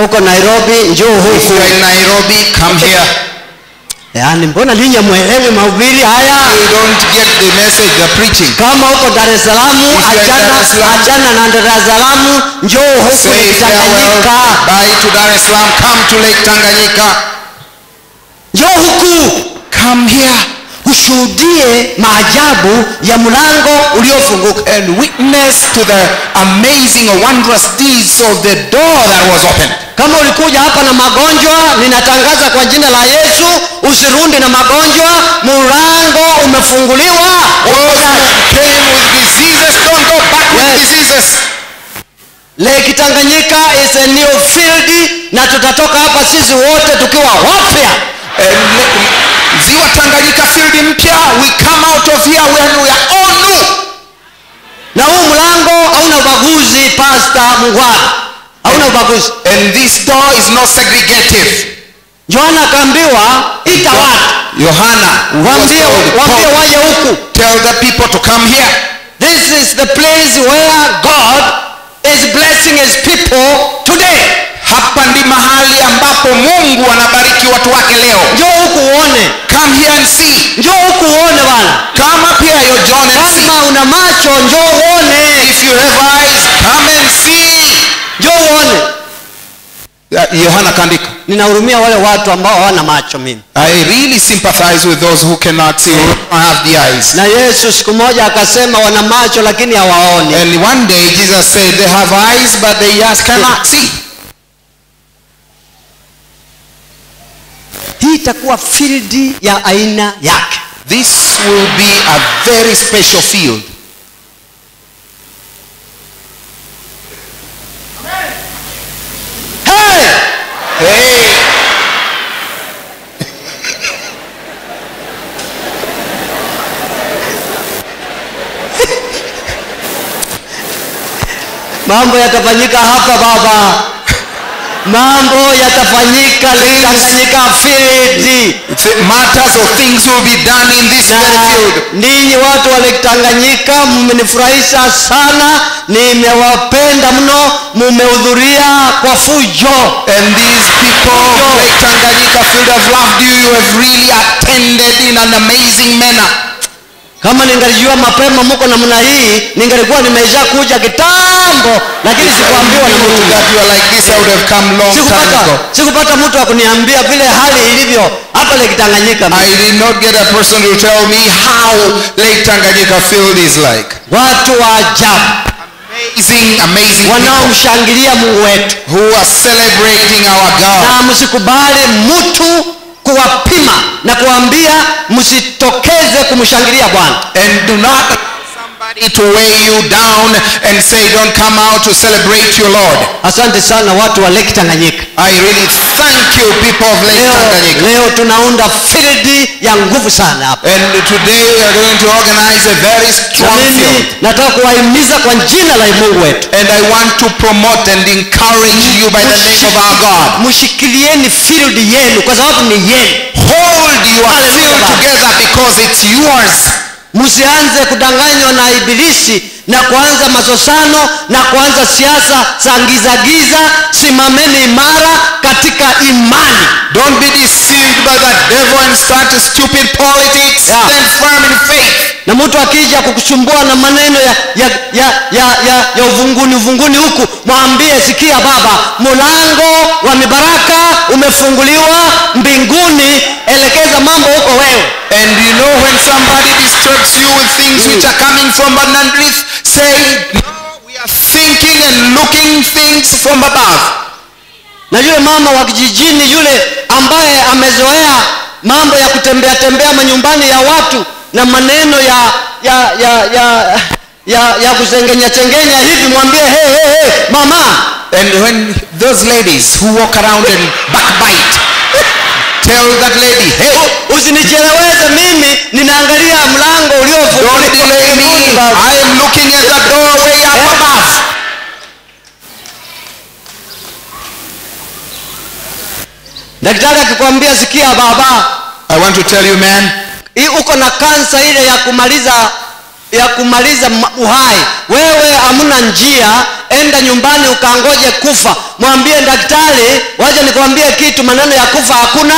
S2: Uko Nairobi, njoo huku.
S3: If you are in Nairobi, come here.
S2: Yaani mbona ninyi muelewi mahubiri haya?
S3: You don't get the message, the preaching.
S2: Kama uko Dar es Salaam, achana na Dar es Salaam, njoo huku Tanganyika.
S3: Bye to Dar es Salaam, come to Lake Tanganyika.
S2: Njoo huku.
S3: Come here.
S2: Ushuhudie maajabu ya mlango uliofunguka.
S3: And witness to the amazing or wondrous deeds of the door that was opened.
S2: Kama ulikuja hapa na magonjwa, ninatangaza kwa jina la Yesu, usirundi na magonjwa, mlango umefunguliwa.
S3: Those who came with diseases, don't go back with diseases.
S2: Lake Tanganyika is a new field, na tutatoka hapa sisi wote tukiwa wapya.
S3: Ziwa Tanganyika field mpya, we come out of here when we are all new.
S2: Na huu mlango hauna ubaguzi, Pastor Mungwara. Hauna ubaguzi.
S3: And this door is not segregative.
S2: Yohana akaambiwa ita watu.
S3: Yohana
S2: waambie waje huku.
S3: Tell the people to come here.
S2: This is the place where God blessing his people today.
S3: Hapa ndi mahali ambapo Mungu anabariki watu wake leo.
S2: Njoo huku uone.
S3: Come here and see.
S2: Njoo huku uone bwana.
S3: Come up here, your John, and see.
S2: Kama una macho njoo uone.
S3: If you have eyes, come and see.
S2: Njoo uone.
S3: Yohana kaandika.
S2: Ninahurumia wale watu ambao hawana macho mimi.
S3: I really sympathize with those who cannot see, who don't have the eyes.
S2: Na Yesu siku moja akasema wana macho lakini hawaoni.
S3: And one day Jesus said they have eyes but they just cannot see.
S2: Hii itakuwa field ya aina yake.
S3: This will be a very special field.
S2: Hey!
S3: Hey!
S2: Mambo yatafanyika hapa baba. Mambo yatafanyika Tanganyika field.
S3: Matters of things will be done in this very field.
S2: Ninyi watu wa Tanganyika mmenifurahisha sana, nimewapenda mno, mmehudhuria kwa fujo.
S3: And these people of Lake Tanganyika field have loved you. You have really attended in an amazing manner.
S2: Kama ningalijua mapema mko namna hii, ningelikuwa nimesha kuja kitambo, lakini sikuambiwa na mtu.
S3: That you are like this, I would have come long time ago.
S2: Sikupata mtu akuniambia vile hali ilivyo hapa Lake Tanganyika.
S3: I did not get a person to tell me how Lake Tanganyika field is like.
S2: Watu wa ajabu.
S3: Amazing, amazing people
S2: wanaomshangilia Mungu wetu,
S3: who are celebrating our God.
S2: Na msikubali mtu kuwapima na kuambia msitokeze kumshangilia Bwana.
S3: And do not allow somebody to weigh you down and say don't come out to celebrate your Lord.
S2: Asante sana watu wa Lake Tanganyika.
S3: I really thank you people of Lake Tanganyika.
S2: Leo tunaunda field ya nguvu sana hapa.
S3: And today we are going to organize a very strong field.
S2: Nataka kuwahimiza kwa jina la Mungu wetu.
S3: And I want to promote and encourage you by the name of our God.
S2: Mshikilieni field yenu kwa sababu ni yenu.
S3: Hold your field together because it's yours.
S2: Msianze kudanganywa na ibilisi na kuanza masosano na kuanza siasa za giza giza. Simameni imara katika imani.
S3: Don't be deceived by the devil and start stupid politics. Stand firm in faith.
S2: Na mtu akija kukusumbua na maneno ya uvunguni huku, mwambie sikia baba, mlango wa mibaraka umefunguliwa mbinguni, elekeza mambo huko wewe.
S3: And you know when somebody disturbs you with things which are coming from underneath, say no, we are thinking and looking things from above.
S2: Na yule mama wa kijijini yule ambaye amezoea mambo ya kutembea tembea manyumbani ya watu na maneno ya kusengenya chengenya hivi, mwambie hey, hey, hey, mama.
S3: And when those ladies who walk around and backbite, tell that lady, hey,
S2: usinicheleweze mimi, ninaangalia mlango uliofunguliwa.
S3: Don't delay me. I am looking at the doorway up above.
S2: Daktari akikwambia sikia baba,
S3: I want to tell you man,
S2: uko na kansa ile ya kumaliza uhai, wewe hamna njia, enda nyumbani ukangoje kufa. Mwambie daktari, waje nikwambie kitu, maneno ya kufa hakuna,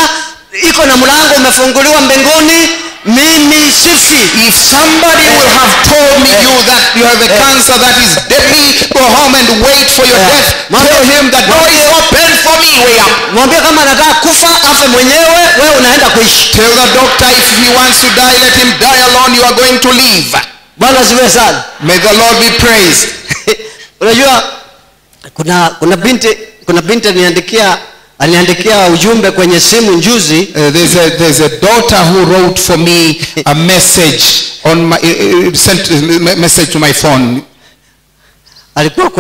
S2: iko na mlango umefunguliwa mbinguni, mimi sifi.
S3: If somebody will have told me you that you have a cancer that is deadly, go home and wait for your death. Tell him the door is open for me way up.
S2: Mwambie kama anataka kufa afe mwenyewe, wewe unaenda kuishi.
S3: Tell the doctor if he wants to die, let him die alone, you are going to live.
S2: Bwana asifiwe sana.
S3: May the Lord be praised.
S2: Unajua kuna binti aliniandikia ujumbe kwenye simu njuzi.
S3: There's a daughter who wrote for me a message on my sent a message to my phone.
S2: Alikuwa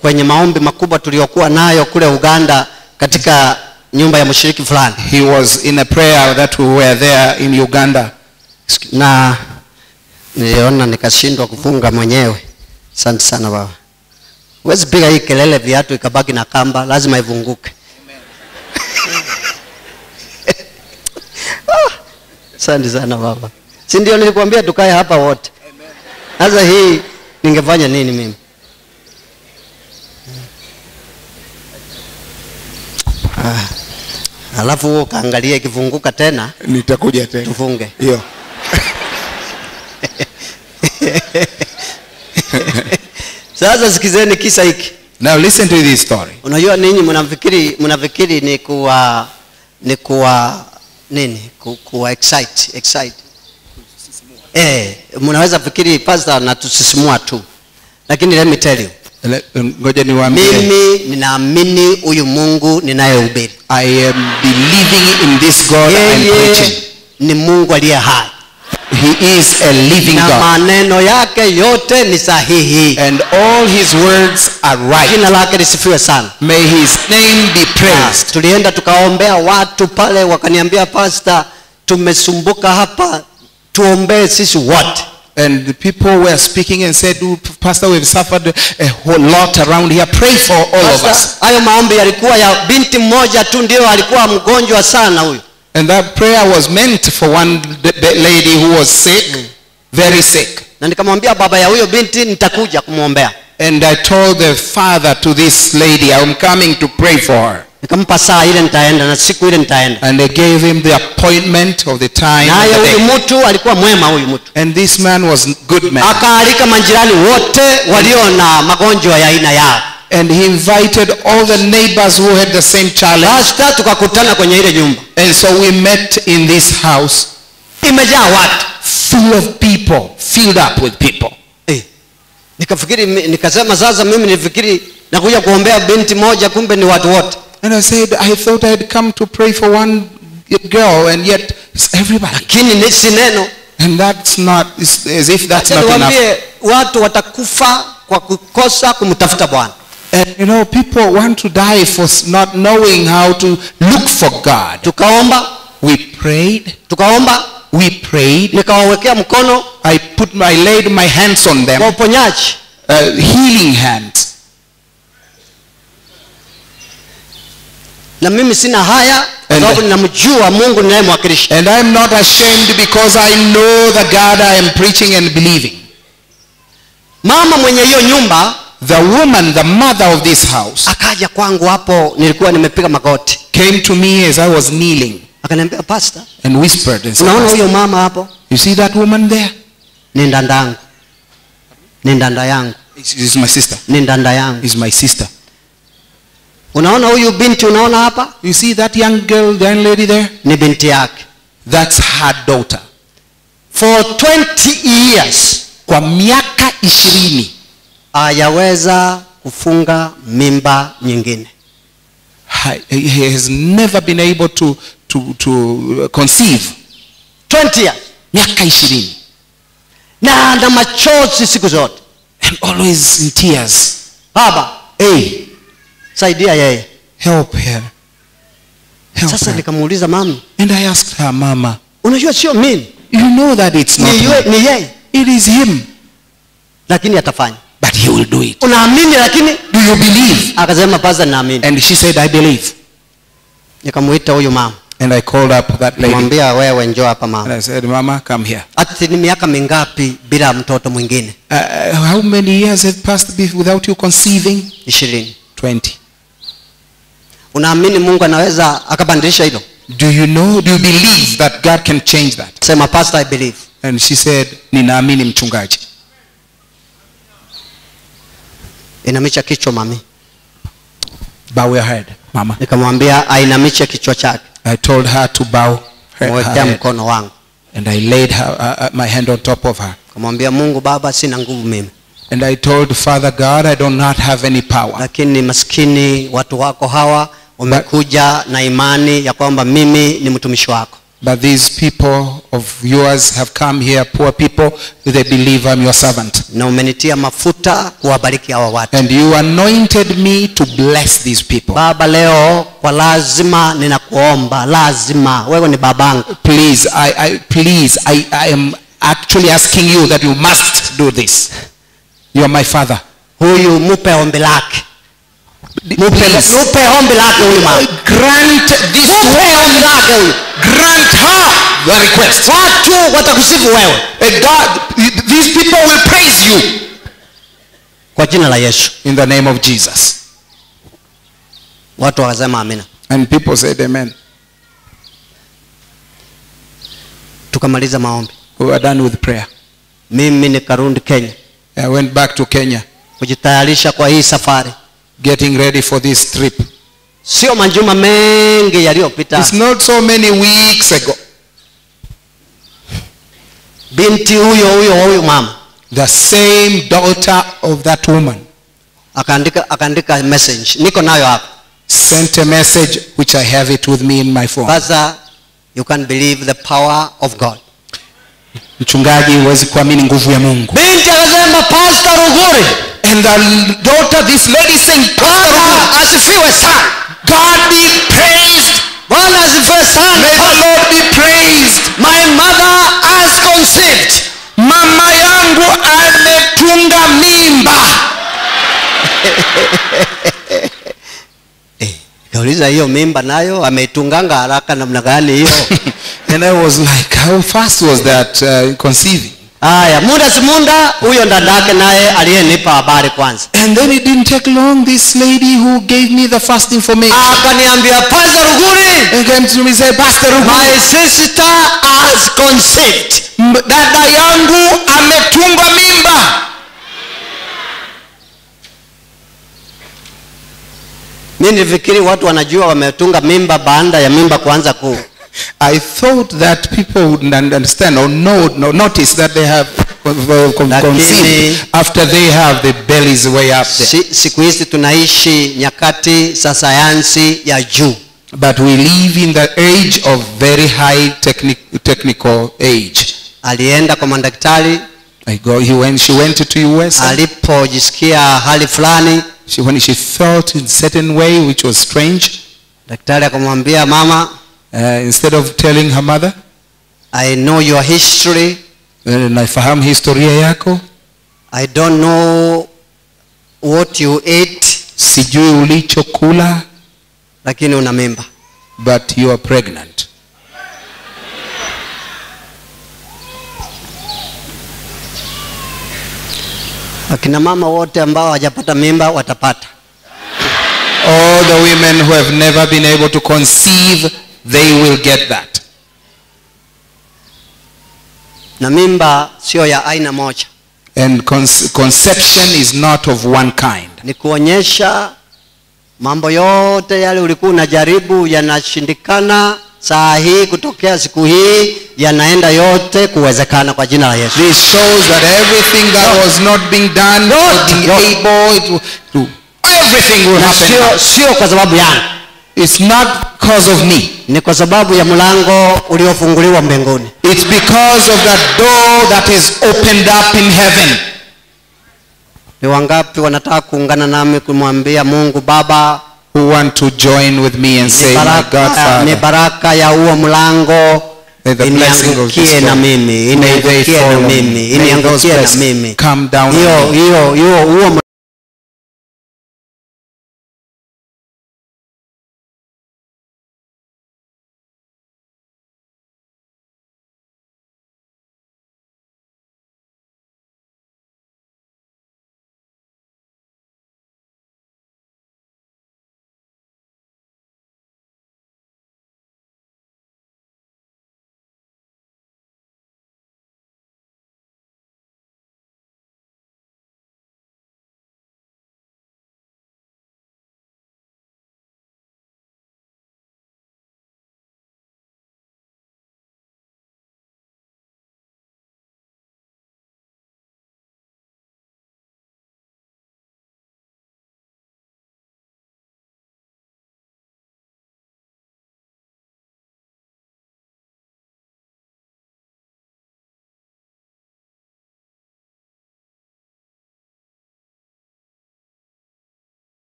S2: kwenye maombi makubwa tuliyokuwa nayo kule Uganda katika nyumba ya mshiriki fulani.
S3: He was in a prayer that we were there in Uganda.
S2: Na niliona nikashindwa kufunga mwenyewe. Asante sana baba. Huwezi piga hii kelele viatu ikabaki na kamba, lazima ivunguke. Asante sana baba. Si ndio nilikwambia tukae hapa wote. Sasa hii ningefanya nini mimi? Alafu ukaangalia ikifunguka tena
S3: nitakuja tena.
S2: Tufunge.
S3: Hiyo.
S2: Sasa sikizeni kisa hiki.
S3: Now listen to this story.
S2: Unajua ninyi mnafikiri ni kuwa nini? Kuwa excite. Mnaweza fikiri pastor na tusisimua tu. Lakini let me tell you.
S3: Ngoja niwaambie.
S2: Mimi ninaamini huyu Mungu ninayehubiri.
S3: I am believing in this God I'm preaching.
S2: Ni Mungu aliye hai.
S3: He is a living God.
S2: Na maneno yake yote ni sahihi.
S3: And all his words are right.
S2: Jina lake lisifiwe sana.
S3: May his name be praised.
S2: Tulienda tukaombea watu pale, wakaniambia pastor, tumesumbuka hapa, tuombee sisi wote.
S3: And the people were speaking and said, oh, Pastor, we've suffered a whole lot around here. Pray for all of us.
S2: Hayo maombi yalikuwa ya binti mmoja tu, ndio alikuwa mgonjwa sana huyu.
S3: And that prayer was meant for one lady who was sick, very sick.
S2: Na nikamwambia baba ya huyo binti nitakuja kumuombea.
S3: And I told the father to this lady, I'm coming to pray for her.
S2: Nikampa saa ile nitaenda na siku ile nitaenda.
S3: And they gave him the appointment of the time.
S2: Na huyu mtu alikuwa mwema huyu mtu.
S3: And this man was good man.
S2: Akaalika majirani wote walio na magonjwa ya aina yao.
S3: And he invited all the neighbors who had the same challenge.
S2: Pastor, tukakutana kwenye ile nyumba.
S3: And so we met in this house.
S2: Imejaa watu.
S3: Full of people, filled up with people.
S2: Nikafikiri, nikasema sasa mimi nifikiri nakuja kuombea binti moja, kumbe ni watu wote.
S3: And I said, I thought I had come to pray for one girl, and yet it's everybody.
S2: Lakini si neno.
S3: And that's not, it's as if that's not enough.
S2: Watu watakufa kwa kukosa kumtafuta Bwana.
S3: And you know, people want to die for not knowing how to look for God.
S2: Tukaomba.
S3: We prayed.
S2: Tukaomba.
S3: We prayed.
S2: Nikawawekea mkono.
S3: I laid my hands on them.
S2: Kwa uponyaji.
S3: Healing hands.
S2: Na mimi sina haya kwa sababu ninamjua Mungu ninayemwakilisha.
S3: And I'm not ashamed because I know the God I am preaching and believing.
S2: Mama mwenye hiyo nyumba,
S3: the woman, the mother of this house,
S2: akaja kwangu hapo nilikuwa nimepiga magoti.
S3: Came to me as I was kneeling.
S2: Akaniambia pastor,
S3: and whispered and said,
S2: unaona huyo mama hapo?
S3: You see that woman there?
S2: Ni ndanda yangu. Ni ndanda yangu.
S3: It's my sister.
S2: Ni ndanda yangu.
S3: It's my sister.
S2: Unaona huyu binti unaona hapa?
S3: You see that young girl, the young lady there?
S2: Ni binti yake.
S3: That's her daughter.
S2: For 20 years,
S3: kwa miaka 20,
S2: hayaweza kufunga mimba nyingine.
S3: He has never been able to conceive.
S2: 20 years.
S3: Miaka 20.
S2: Na machozi siku zote.
S3: And always in tears.
S2: Baba,
S3: hey,
S2: saidia yeye.
S3: Help her. Help
S2: Sasa
S3: her.
S2: Nikamuuliza mama.
S3: And I asked her, mama,
S2: unajua sio mimi.
S3: You know that it's not me.
S2: Ni yeye.
S3: It is him.
S2: Lakini atafanya.
S3: But he will do it.
S2: Unaamini lakini?
S3: Do you believe?
S2: Akasema pastor naamini.
S3: And she said, I believe.
S2: Nikamuita huyu mama.
S3: And I called up that lady.
S2: Nikamwambia wewe njoo hapa mama.
S3: And I said, mama, come here.
S2: Ati ni miaka mingapi bila mtoto mwingine?
S3: How many years have passed without you conceiving?
S2: 20.
S3: 20.
S2: Unaamini Mungu anaweza akabadilisha hilo?
S3: Do you know, do you believe that God can change that?
S2: Sema pastor, I believe.
S3: And she said, ninaamini mchungaji.
S2: Inamisha kichwa mami.
S3: Bow your head, mama.
S2: Nikamwambia ainamishe kichwa chake.
S3: I told her to bow her head.
S2: Mkono wangu.
S3: And I laid her, my hand on top of her.
S2: Nikamwambia Mungu Baba sina nguvu mimi.
S3: And I told Father God, I do not have any power.
S2: Lakini maskini watu wako hawa wamekuja na imani ya kwamba mimi ni mtumishi wako.
S3: But these people of yours have come here, poor people, they believe I'm your servant.
S2: Na umenitia mafuta kuwabariki hawa watu.
S3: And you anointed me to bless these people.
S2: Baba leo kwa lazima ninakuomba, lazima wewe ni babangu.
S3: Please, I am actually asking you that you must do this. You are my father.
S2: Huyu mupe ombi lake. Mupe ombi lake huyu mama.
S3: Grant this
S2: ombi lake huyu.
S3: Grant her the request.
S2: Watu watakusifu wewe.
S3: And God, these people will praise you.
S2: Kwa jina la Yesu.
S3: In the name of Jesus.
S2: Watu wakasema amina.
S3: And people said amen.
S2: Tukamaliza maombi.
S3: We were done with prayer.
S2: Mimi nikarudi Kenya.
S3: I went back to Kenya.
S2: Kujitayarisha kwa hii safari.
S3: Getting ready for this trip.
S2: Sio majuma mengi yaliyopita.
S3: It's not so many weeks ago.
S2: Binti huyo huyo wa huyu mama.
S3: The same daughter of that woman.
S2: Akaandika message. Niko nayo hapa.
S3: Sent a message which I have it with me in my phone.
S2: Pastor, you can't believe the power of God.
S3: Mchungaji, huwezi kuamini nguvu ya Mungu.
S2: Binti akasema, Pastor Ruguri.
S3: And the daughter, this lady saying, Pastor Ruguri,
S2: asifiwe sana.
S3: God be praised.
S2: Bwana asifiwe sana.
S3: May the Lord be praised.
S2: My mother has conceived.
S3: Mama yangu ametunga mimba.
S2: Kauliza hiyo mimba nayo ameitunganga haraka namna gani hiyo?
S3: And I was like, how fast was that conceiving?
S2: Aya, muda si muda huyo dadake naye aliyenipa habari kwanza.
S3: And then it didn't take long, this lady who gave me the first information.
S2: Akaniambia, Pastor Ruguri.
S3: And came to me and said, Pastor Ruguri,
S2: my sister has conceived.
S3: Dada yangu ametunga mimba.
S2: Mimi nilifikiri watu wanajua wametunga mimba baada ya mimba kuanza ku.
S3: I thought that people wouldn't understand or know, notice that they have conceived after they have the bellies way up there.
S2: Siku hizi tunaishi nyakati za sayansi ya juu.
S3: But we live in the age of very high technical age.
S2: Alienda kwa madaktari.
S3: She went to US.
S2: Alipojisikia hali fulani,
S3: when she felt in certain way which was strange,
S2: daktari akamwambia mama,
S3: instead of telling her mother,
S2: I know your history.
S3: Naifahamu historia yako.
S2: I don't know what you ate.
S3: Sijui ulichokula.
S2: Lakini una mimba.
S3: But you are pregnant.
S2: Akina mama wote ambao hawajapata mimba watapata.
S3: All the women who have never been able to conceive, they will get that.
S2: Na mimba sio ya aina moja.
S3: And conception is not of one kind.
S2: Ni kuonyesha mambo yote yale ulikuwa unajaribu yanashindikana, saa hii kutokea siku hii yanaenda yote kuwezekana kwa jina la Yesu.
S3: This shows that everything that was not being done, being able to, everything will happen.
S2: Sio kwa sababu yangu.
S3: It's not because of me.
S2: Ni kwa sababu ya mlango uliofunguliwa mbinguni.
S3: It's because of that door that is opened up in heaven.
S2: Ni wangapi wanataka kuungana nami kumwambia Mungu Baba,
S3: who want to join with me and say, my God Father,
S2: ni baraka ya huo mlango iniangukie na mimi, iniangukie na mimi, iniangukie na mimi.
S3: Come down.
S2: Hiyo huo